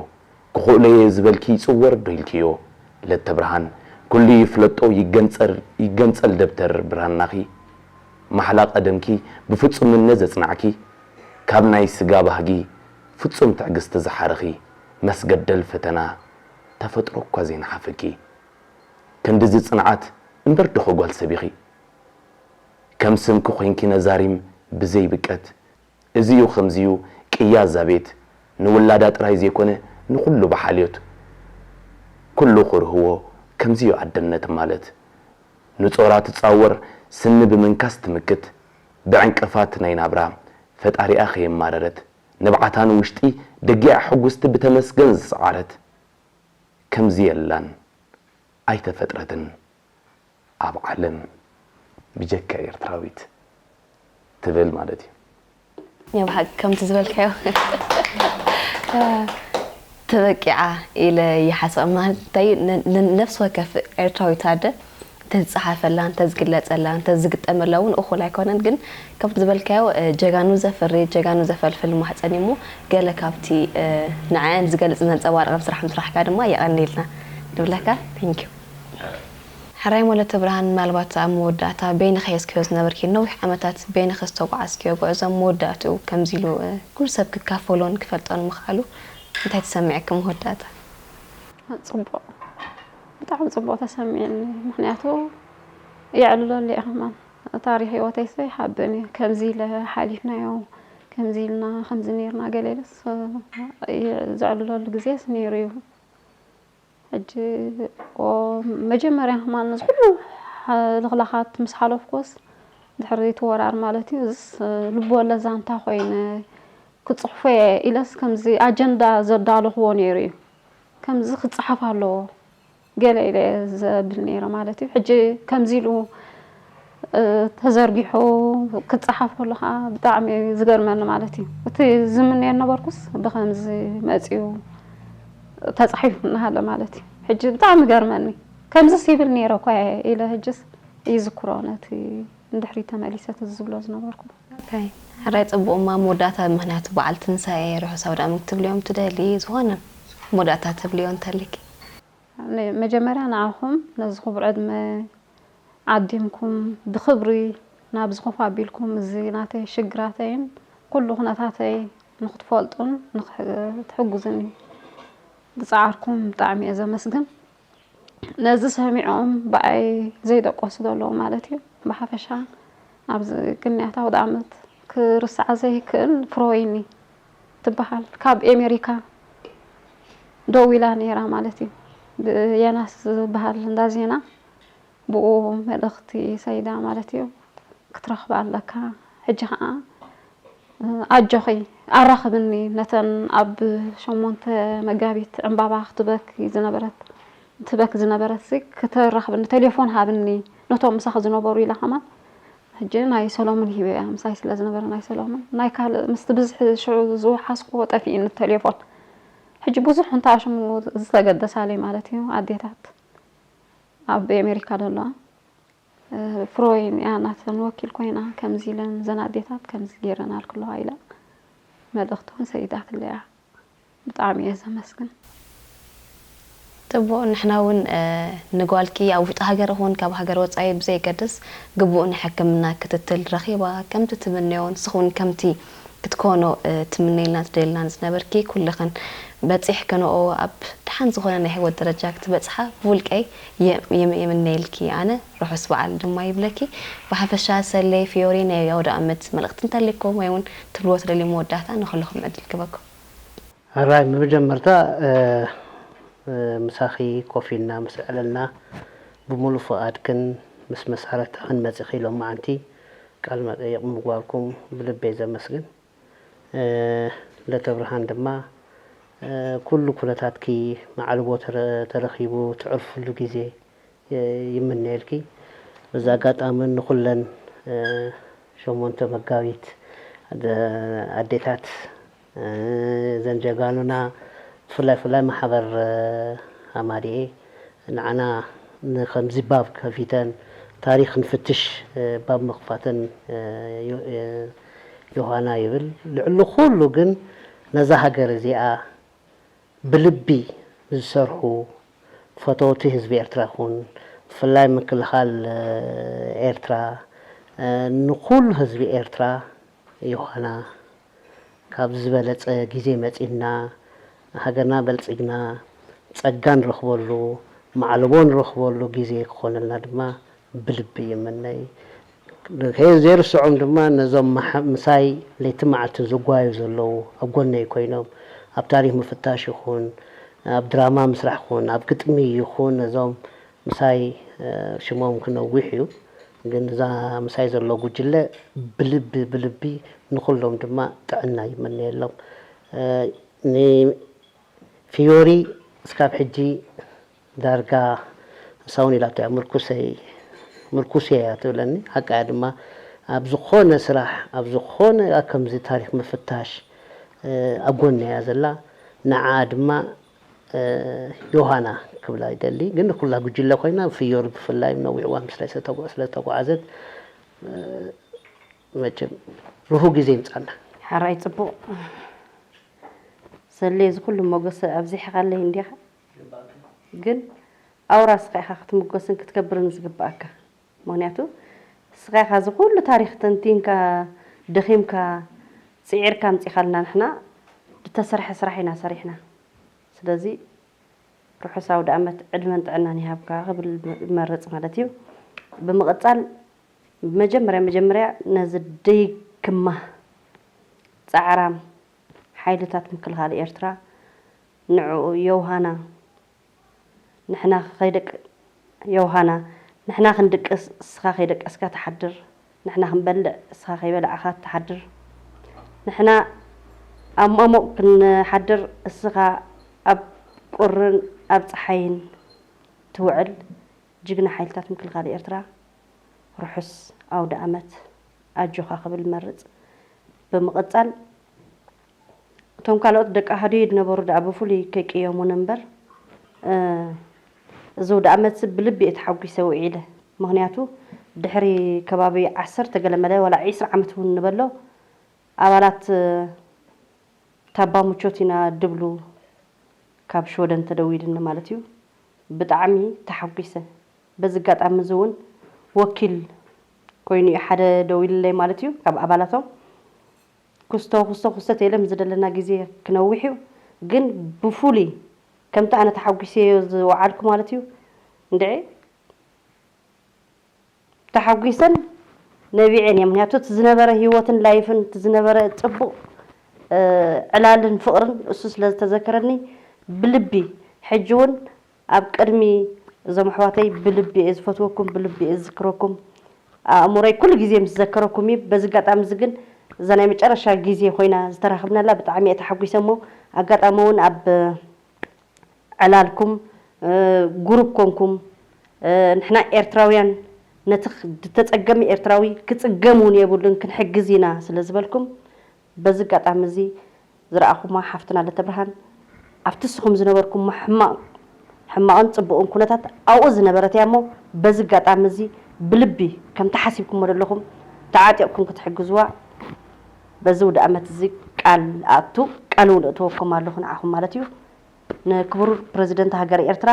ክኽእሎየ ዝበልኪ ይጽወር ዶ ኢልክዮ ለተብርሃን ኩሉ ይፍለጦ ይገንጸል ደብተር ብራናኺ ማሕላ ቀደምኪ ብፍጹምነት ዘጽናዕኪ ካብ ናይ ስጋ ባህጊ ፍጹም ትዕግስቲ ዝሓረኺ መስገደል ፈተና ተፈጥሮ እኳ ዘይነሓፈኪ ክንድዚ ጽንዓት እምበር ዶ ኸ ጓል ሰብ ኢኺ ከም ስምኪ ኮይንኪ ነዛሪም ብዘይ ብቀት እዚዩ ከምዚዩ ቅያ እዛ ቤት ንውላዳ ጥራይ ዘይኮነ ንኹሉ ብሓልዮት ኩሉ ክርህዎ ከምዚዩ ኣደነት ማለት ንጾራ ትጻወር ስኒ ብምንካስ ትምክት ብዕንቅፋት ናይ ናብራ ፈጣሪኣ ከየማረረት ንብዓታ ንውሽጢ ደጊዓ ሕጉስቲ ብተመስገን ዝሰዓረት ከምዚ የላን ኣይተፈጥረትን ኣብ ዓለም ብጀካ ኤርትራዊት ትብል ማለት እዩ። ናይ ብሓቂ ከምቲ ዝበልካዮ ተበቂዓ ኢለ ይሓስብ ማለት እንታይ ነፍሲ ወከፍ ኤርትራዊት ኣደ እንተዝጸሓፈላ፣ እንተዝግለጸላ፣ እንተዝግጠመላ እውን እኹል ኣይኮነን። ግን ከምቲ ዝበልካዮ፣ እ፣ ጀጋኑ ዘፍሪ፣ ጀጋኑ ዘፈልፍል ማህጸን እዩ እሞ፣ ገለ ካብቲ፣ እ፣ ንዐን ዝገልጽ ዘንጸባርቕ ስራሕ ምስራሕካ ድማ የቐንየልና ንብለካ። Thank you። ሕራይ መለተ ብርሃን፣ ምናልባት ኣብ መወዳእታ በይንኺ ሒዝክዮ ዝነበርኪ፣ ነዊሕ ዓመታት በይንኺ ዝተጓዓዝክዮ ጉዕዞ መወዳእትኡ ከምዚ ኢሉ፣ እ፣ ኩሉ ሰብ ክካፈሎን ክፈልጦን ምኽኣሉ እንታይ ተሰሚዕኪ መወዳእታ? ጽቡቕ፣ ብጣዕሚ ጽቡቕ ተሰሚዕኒ። ምኽንያቱ የዕልለሉ እየ ከማን። ታሪኽ ህይወተይስ ይሓብእን እዩ። ከምዚ ኢለ ሓሊፍናዮ፣ ከምዚ ኢልና፣ ከምዚ ኔርና ገለ ኢለስ፣ እ፣ ዘዕልለሉ ግዜስ ነይሩ እዩ። ሕጂ፣ ኦ፣ መጀመርያ ከማን ነዚ ኩሉ፣ እ፣ ልኽላኻት ምስ ሓለፍኩስ፣ ድሕሪ እቲ ወራር ማለት እዩ፣ እዝስ፣ እ፣ ልቢ ወለድ ዛንታ ኮይነ ክጽሕፎ እየ ኢለስ ከምዚ ኣጀንዳ ዘዳለኽዎ ነይሩ እዩ። ከምዚ ክጸሓፍ ኣለዎ ገለ ኢለ ዘብል ነይረ ማለት እዩ። ሕጂ ከምዚ ኢሉ፣ እ፣ ተዘርጊሑ ክጸሓፍ ከሎ ኸዓ ብጣዕሚ እዩ ዝገርመኒ ማለት እዩ። እቲ ዝምነዮ ነበርኩስ ብኸምዚ መጺኡ ተጻሒፉ እናሃለ ማለት እዩ። ሕጂ ብጣዕሚ ገርመኒ። ከምዚስ ይብል ነይረ እኳ ኢለ ሕጅስ ይዝክሮ ነቲ ንድሕሪት ተመሊሰ እቲ ዝብሎ ዝነበርኩ። ኦኬ። ሕራይ ጽቡቕ እማ መወዳእታ ምኽንያቱ በዓል ትንሳኤ ርሑስ ኣውዳኣመት ክትብልዮም ትደሊ ዝኾነ መወዳእታ ትብልዮ እንተሊኪ? ን-፣ መጀመርያ ንዓኹም ነዚ ክቡር ዕድመ ዓዲምኩም ብኽብሪ ናብዚ ኮፍ ኣቢልኩም እዚ ናተይ ሽግራተይን ኩሉ ኩነታተይ ንኽትፈልጡን ንኽሕ-፣ ትሕግዙኒ ዝጸዓርኩም ብጣዕሚ እየ ዘመስግን። ነዚ ሰሚዖም ብኣይ ዘይደቀሱ ዘለዉ ማለት እዩ። ብሓፈሻ ኣብዚ ቅንያት ኣውደ ዓመት ክርሳዕ ዘይክእል ፍሮይኒ ትበሃል ካብ ኤሜሪካ ደዊላ ነይራ ማለት እዩ። ብየናስ ዝበሃል እንዳ ዜና ብኡ መልእኽቲ ሰይዳ ማለት እዩ ክትረኽባ ኣለካ። ሕጂ ኸዓ ኣጆኺ ኣራኽብኒ ነተን ኣብ ሸሞንተ መጋቢት ዕምባባ ክትበኪ ዝነበረት ትበኪ ዝነበረት ሲ ክተራኽብኒ ቴሌፎን ሃብኒ ነቶም ምሳኺ ዝነበሩ ኢላ ከማን። ሕጂ ናይ ሰሎምን ሂበያ ምሳይ ስለ ዝነበረ ናይ ሰሎምን ናይ ካልእ ምስቲ ብዝሒ ሽዑ ዝወሓስክዎ ጠፊእኒ ቴሌፎን። ሕጂ ብዙሕ እንተ ኣሽሙ ዝተገደሳለይ ማለት እዩ ኣዴታት ኣብ ኣሜሪካ ዘለዋ። ፍሮይን እያ ናተን ወኪል ኮይና ከምዚ ኢለን ዘን ኣዴታት ከምዚ ገይረን ኣልክለዋ ኢላ መልእኽቲ እውን ሰይዳትለያ። ብጣዕሚ እየ ዘመስግን። ጽቡቕ ንሕና እውን ንጓልኪ ኣብ ውሽጢ ሃገር ይኹን ካብ ሃገር ወጻኢ ብዘይገድስ ግቡእ ናይ ሕክምና ክትትል ረኺባ ከምቲ ትምነዮ ንስኺ እውን ከምቲ ክትኮኖ ትምነይልናን ትደልይልናን ዝነበርኪ ኩልኽን በጺሕክንኦ ኣብ ደሓን ዝኾነ ናይ ህይወት ደረጃ ክትበጽሓ ብውልቀይ ይምነየልኪ። ኣነ ርሑስ በዓል ድማ ይብለኪ። ብሓፈሻ ሰሌ ፊዮሪ ናይ ኣውደኣመት መልእኽቲ እንተልይኩም ወይ እውን ትብልዎ ትደልዩ መወዳእታ ንኹልኹም ዕድል ክበኩም። ሕራይ ብመጀመርታ ምሳኺ ኮፍ ኢልና ምስ ኣዕለልና ብሙሉእ ፍቓድክን ምስ መሳርሕትኽን መጺኺ ሎማዓንቲ ቃለ መጠይቕ ምግባርኩም ብልበይ ዘመስግን። ለተብርሃን ድማ ኩሉ ኩነታትኪ መዓልቦ ተረኺቡ ትዕርፍሉ ግዜ ይምነየልኪ። በዚ ኣጋጣሚ ንኹለን ሸሞንተ መጋቢት ኣዴታት እዘን ጀጋኑና ብፍላይ ፍላይ ማሕበር ኣማዲኤ ንዓና ንከምዚ ባብ ከፊተን ታሪኽ ንፍትሽ ባብ ምኽፋተን ዮሃና ይብል። ልዕሊ ኩሉ ግን ነዛ ሃገር እዚኣ ብልቢ ዝሰርሑ ፈተውቲ ህዝቢ ኤርትራ ይኹን ብፍላይ ምክልኻል ኤርትራ ንኩሉ ህዝቢ ኤርትራ ዮሃና ካብ ዝበለጸ ግዜ መጺና ሃገርና በልጺግና ጸጋ ንረኽበሉ ማዕልቦ ንረኽበሉ ግዜ ክኾነልና ድማ ብልቢ ይምነይ። ከይዘይርስዖም ድማ ነዞም ምሳይ ለይቲ መዓልትን ዝጓዩ ዘለዉ ኣብ ጎነይ ኮይኖም ኣብ ታሪኽ ምፍታሽ ይኹን ኣብ ድራማ ምስራሕ ይኹን ኣብ ግጥሚ ይኹን ነዞም ምሳይ ሽሞም ክነዊሕ እዩ ግን እዛ ምሳይ ዘሎ ጉጅለ ብልቢ ብልቢ ንኹሎም ድማ ጥዕና ይምነየሎም። ንፊዮሪ እስካብ ሕጂ ዳርጋ ንሳ እውን ኢላቶ እያ ምርኩሰይ ምርኩሰይ እያ ትብለኒ ሓቃ እያ ድማ ኣብ ዝኾነ ስራሕ ኣብ ዝኾነ ከምዚ ታሪክ ምፍታሽ ኣብ ጎነይ እያ ዘላ ንዓኣ ድማ ዮሃና ክብላ ይደሊ። ግን ኩላ ጉጅለ ኮይና ፍዮሪ ብፍላይ ነዊዕዋ ምስላይ ስለተጓ- ስለተጓዓዘት መቸም ርሁ ግዜ ይምጻና። ሓራይ ጽቡቕ። ሰሌ እዚ ኩሉ ሞገስ ኣብዚሕኻለይ እንዲኻ። ግን ኣውራ ስኻ ኢኻ ክትምጎስን ክትከብርን ዝግባኣካ። ምክንያቱ ስኻ ኢኻ እዚ ኩሉ ታሪክ ተንቲንካ ደኺምካ ጽዒርካ ኣምጺኻልና። ንሕና ዝተሰርሐ ስራሕ ኢና ሰሪሕና። ስለዚ ርሑስ ኣውደ ኣመት ዕድመን ጥዕናን ይሃብካ ክብል እመርጽ ማለት እዩ። ብምቕጻል መጀመርያ መጀመርያ ነዚ ደይክማ ጻዕራም ሓይልታት ምክልኻል ኤርትራ ንዕኡ ዮውሃና ንሕና ከይደቅ ዮውሃና ንሕና ክንድቅስ እስኻ ከይደቀስካ ትሓድር፣ ንሕና ክንበልዕ እስኻ ከይበላዕኻ ትሓድር፣ ንሕና ኣብ ማሞቕ ክንሓድር እስኻ ኣብ ቁርን ኣብ ጸሓይን ትውዕል ጅግና ሓይልታት ምክልኻል ኤርትራ ርሑስ ኣውደ ኣመት ኣጆኻ ክብል መርጽ። ብምቕጻል እቶም ካልኦት ደቂ ኣሃዱይ ዝነበሩ ደኣ ብፍሉይ ከይቅየሙኒ እምበር እዚ ኣውደ ኣመት ብልቢ እየ ተሓጒሰ ውዒለ። ምኽንያቱ ድሕሪ ከባቢ ዓሰርተ ገለ መለ ዋላ ዒስራ ዓመት እውን ንበሎ ኣባላት ታባ ምቾት ኢና ድብሉ ካብ ሽወደን ተደዊልኒ ማለት እዩ። ብጣዕሚ ተሓጒሰ። በዚ ኣጋጣሚ እዚ እውን ወኪል ኮይኑ እዩ ሓደ ደዊልለይ ማለት እዩ ካብ ኣባላቶም። ኩስቶ ኩስቶ ኩስቶ ተይለ ምስ ዝደለና ግዜ ክነውሕ እዩ። ግን ብፍሉይ ከምቲ ኣነ ተሓጒሰዮ ዝወዓልኩ ማለት እዩ። እንድዒ ተሓጒሰን ነቢዐን እየ። ምክንያቱ እቲ ዝነበረ ህይወትን ላይፍን እቲ ዝነበረ ፅቡቕ ዕላልን ፍቕርን እሱ ስለ ዝተዘከረኒ ብልቢ ሕጂ እውን ኣብ ቅድሚ እዞም ኣሕዋተይ ብልቢ እየ ዝፈትወኩም፣ ብልቢ እየ ዝዝክረኩም። ኣእምሮይ ኩሉ ግዜ ምስ ዘከረኩም እዩ። በዚ ኣጋጣሚ እዚ ግን እዛ ናይ መጨረሻ ግዜ ኮይና ዝተራኽብናላ ብጣዕሚ እየ ተሓጒሰ እሞ ኣጋጣሚ እውን ኣብ ዕላልኩም ጉሩብ ኮንኩም ንሕና ኤርትራውያን ነቲ ዝተጸገመ ኤርትራዊ ክጽገም እውን የብሉን ክንሕግዝ ኢና ስለ ዝበልኩም በዚ ኣጋጣሚ እዚ ዝረኣኹማ ሓፍትና ለተብርሃን ኣብቲ ንስኹም ዝነበርኩሞ ሕማቕ ሕማቕን ጽቡቕን ኩነታት ኣብኡ ዝነበረት እያ እሞ በዚ ኣጋጣሚ እዚ ብልቢ ከምቲ ሓሲብኩሞ ዘለኹም ተዓጢቕኩም ክትሕግዝዋ በዚ ውድኣመት እዚ ቃል ኣቱ ቃል እውን እእትወኩም ኣለኹ ንዓኹም ማለት እዩ። ንክቡር ፕረዚደንት ሃገረ ኤርትራ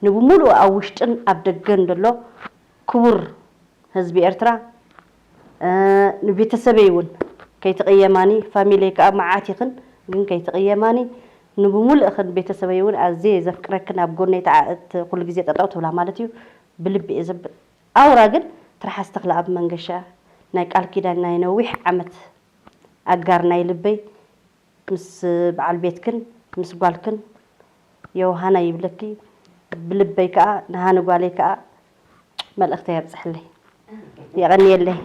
ንብሙሉኡ ኣብ ውሽጥን ኣብ ደገን ዘሎ ክቡር ህዝቢ ኤርትራ ንቤተሰበይ እውን ከይትቕየማኒ ፋሚለይ ከዓ መዓት ኢኽን ግን ከይትቕየማኒ ንብሙሉእኽን ቤተሰበይ እውን ኣዝየ ዘፍቅረክን ኣብ ጎነይ ተዓእት ኩሉ ግዜ ጠጠው ትብላ ማለት እዩ ብልቢ እየ ዘብል ኣውራ ግን ትርሓስ ተኽለኣብ መንገሻ ናይ ቃል ኪዳን ናይ ነዊሕ ዓመት ኣጋር ናይ ልበይ ምስ በዓል ቤትክን ምስ ጓልክን ዮውሃና ይብለኪ ብልበይ ከኣ ንሃኒ ጓለይ ከኣ መልእኽተይ ኣብጽሕለይ። የቐንየለይ።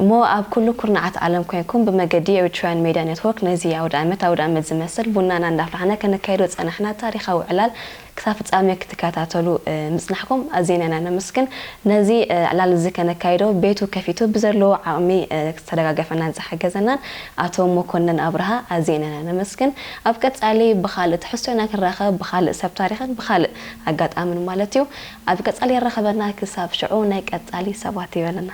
እሞ ኣብ ኩሉ ኩርናዓት ዓለም ኮይንኩም ብመገዲ ኤሪትራውያን ሜድያ ኔትወርክ ነዚ ኣውደ ኣመት ኣውደ ኣመት ዝመስል ቡናና እንዳፍላሕና ከነካይዶ ዝጸናሕና ታሪኻዊ ዕላል ክሳብ ፍጻሜ ክትከታተሉ ምጽናሕኩም ኣዚና ኢና ነመስግን። ነዚ ዕላል እዚ ከነካይዶ ቤቱ ከፊቱ ብዘለዎ ዓቕሚ ዝተደጋገፈናን ዝሓገዘናን ኣቶ መኮነን ኣብርሃ ኣዚና ኢና ነመስግን። ኣብ ቀጻሊ ብኻልእ ትሕዝቶ ኢና ክንራኸብ፣ ብኻልእ ሰብ ታሪኽን ብኻልእ ኣጋጣምን ማለት እዩ። ኣብ ቀጻሊ የራኽበና፣ ክሳብ ሽዑ ናይ ቀጻሊ ሰባት ይበለና።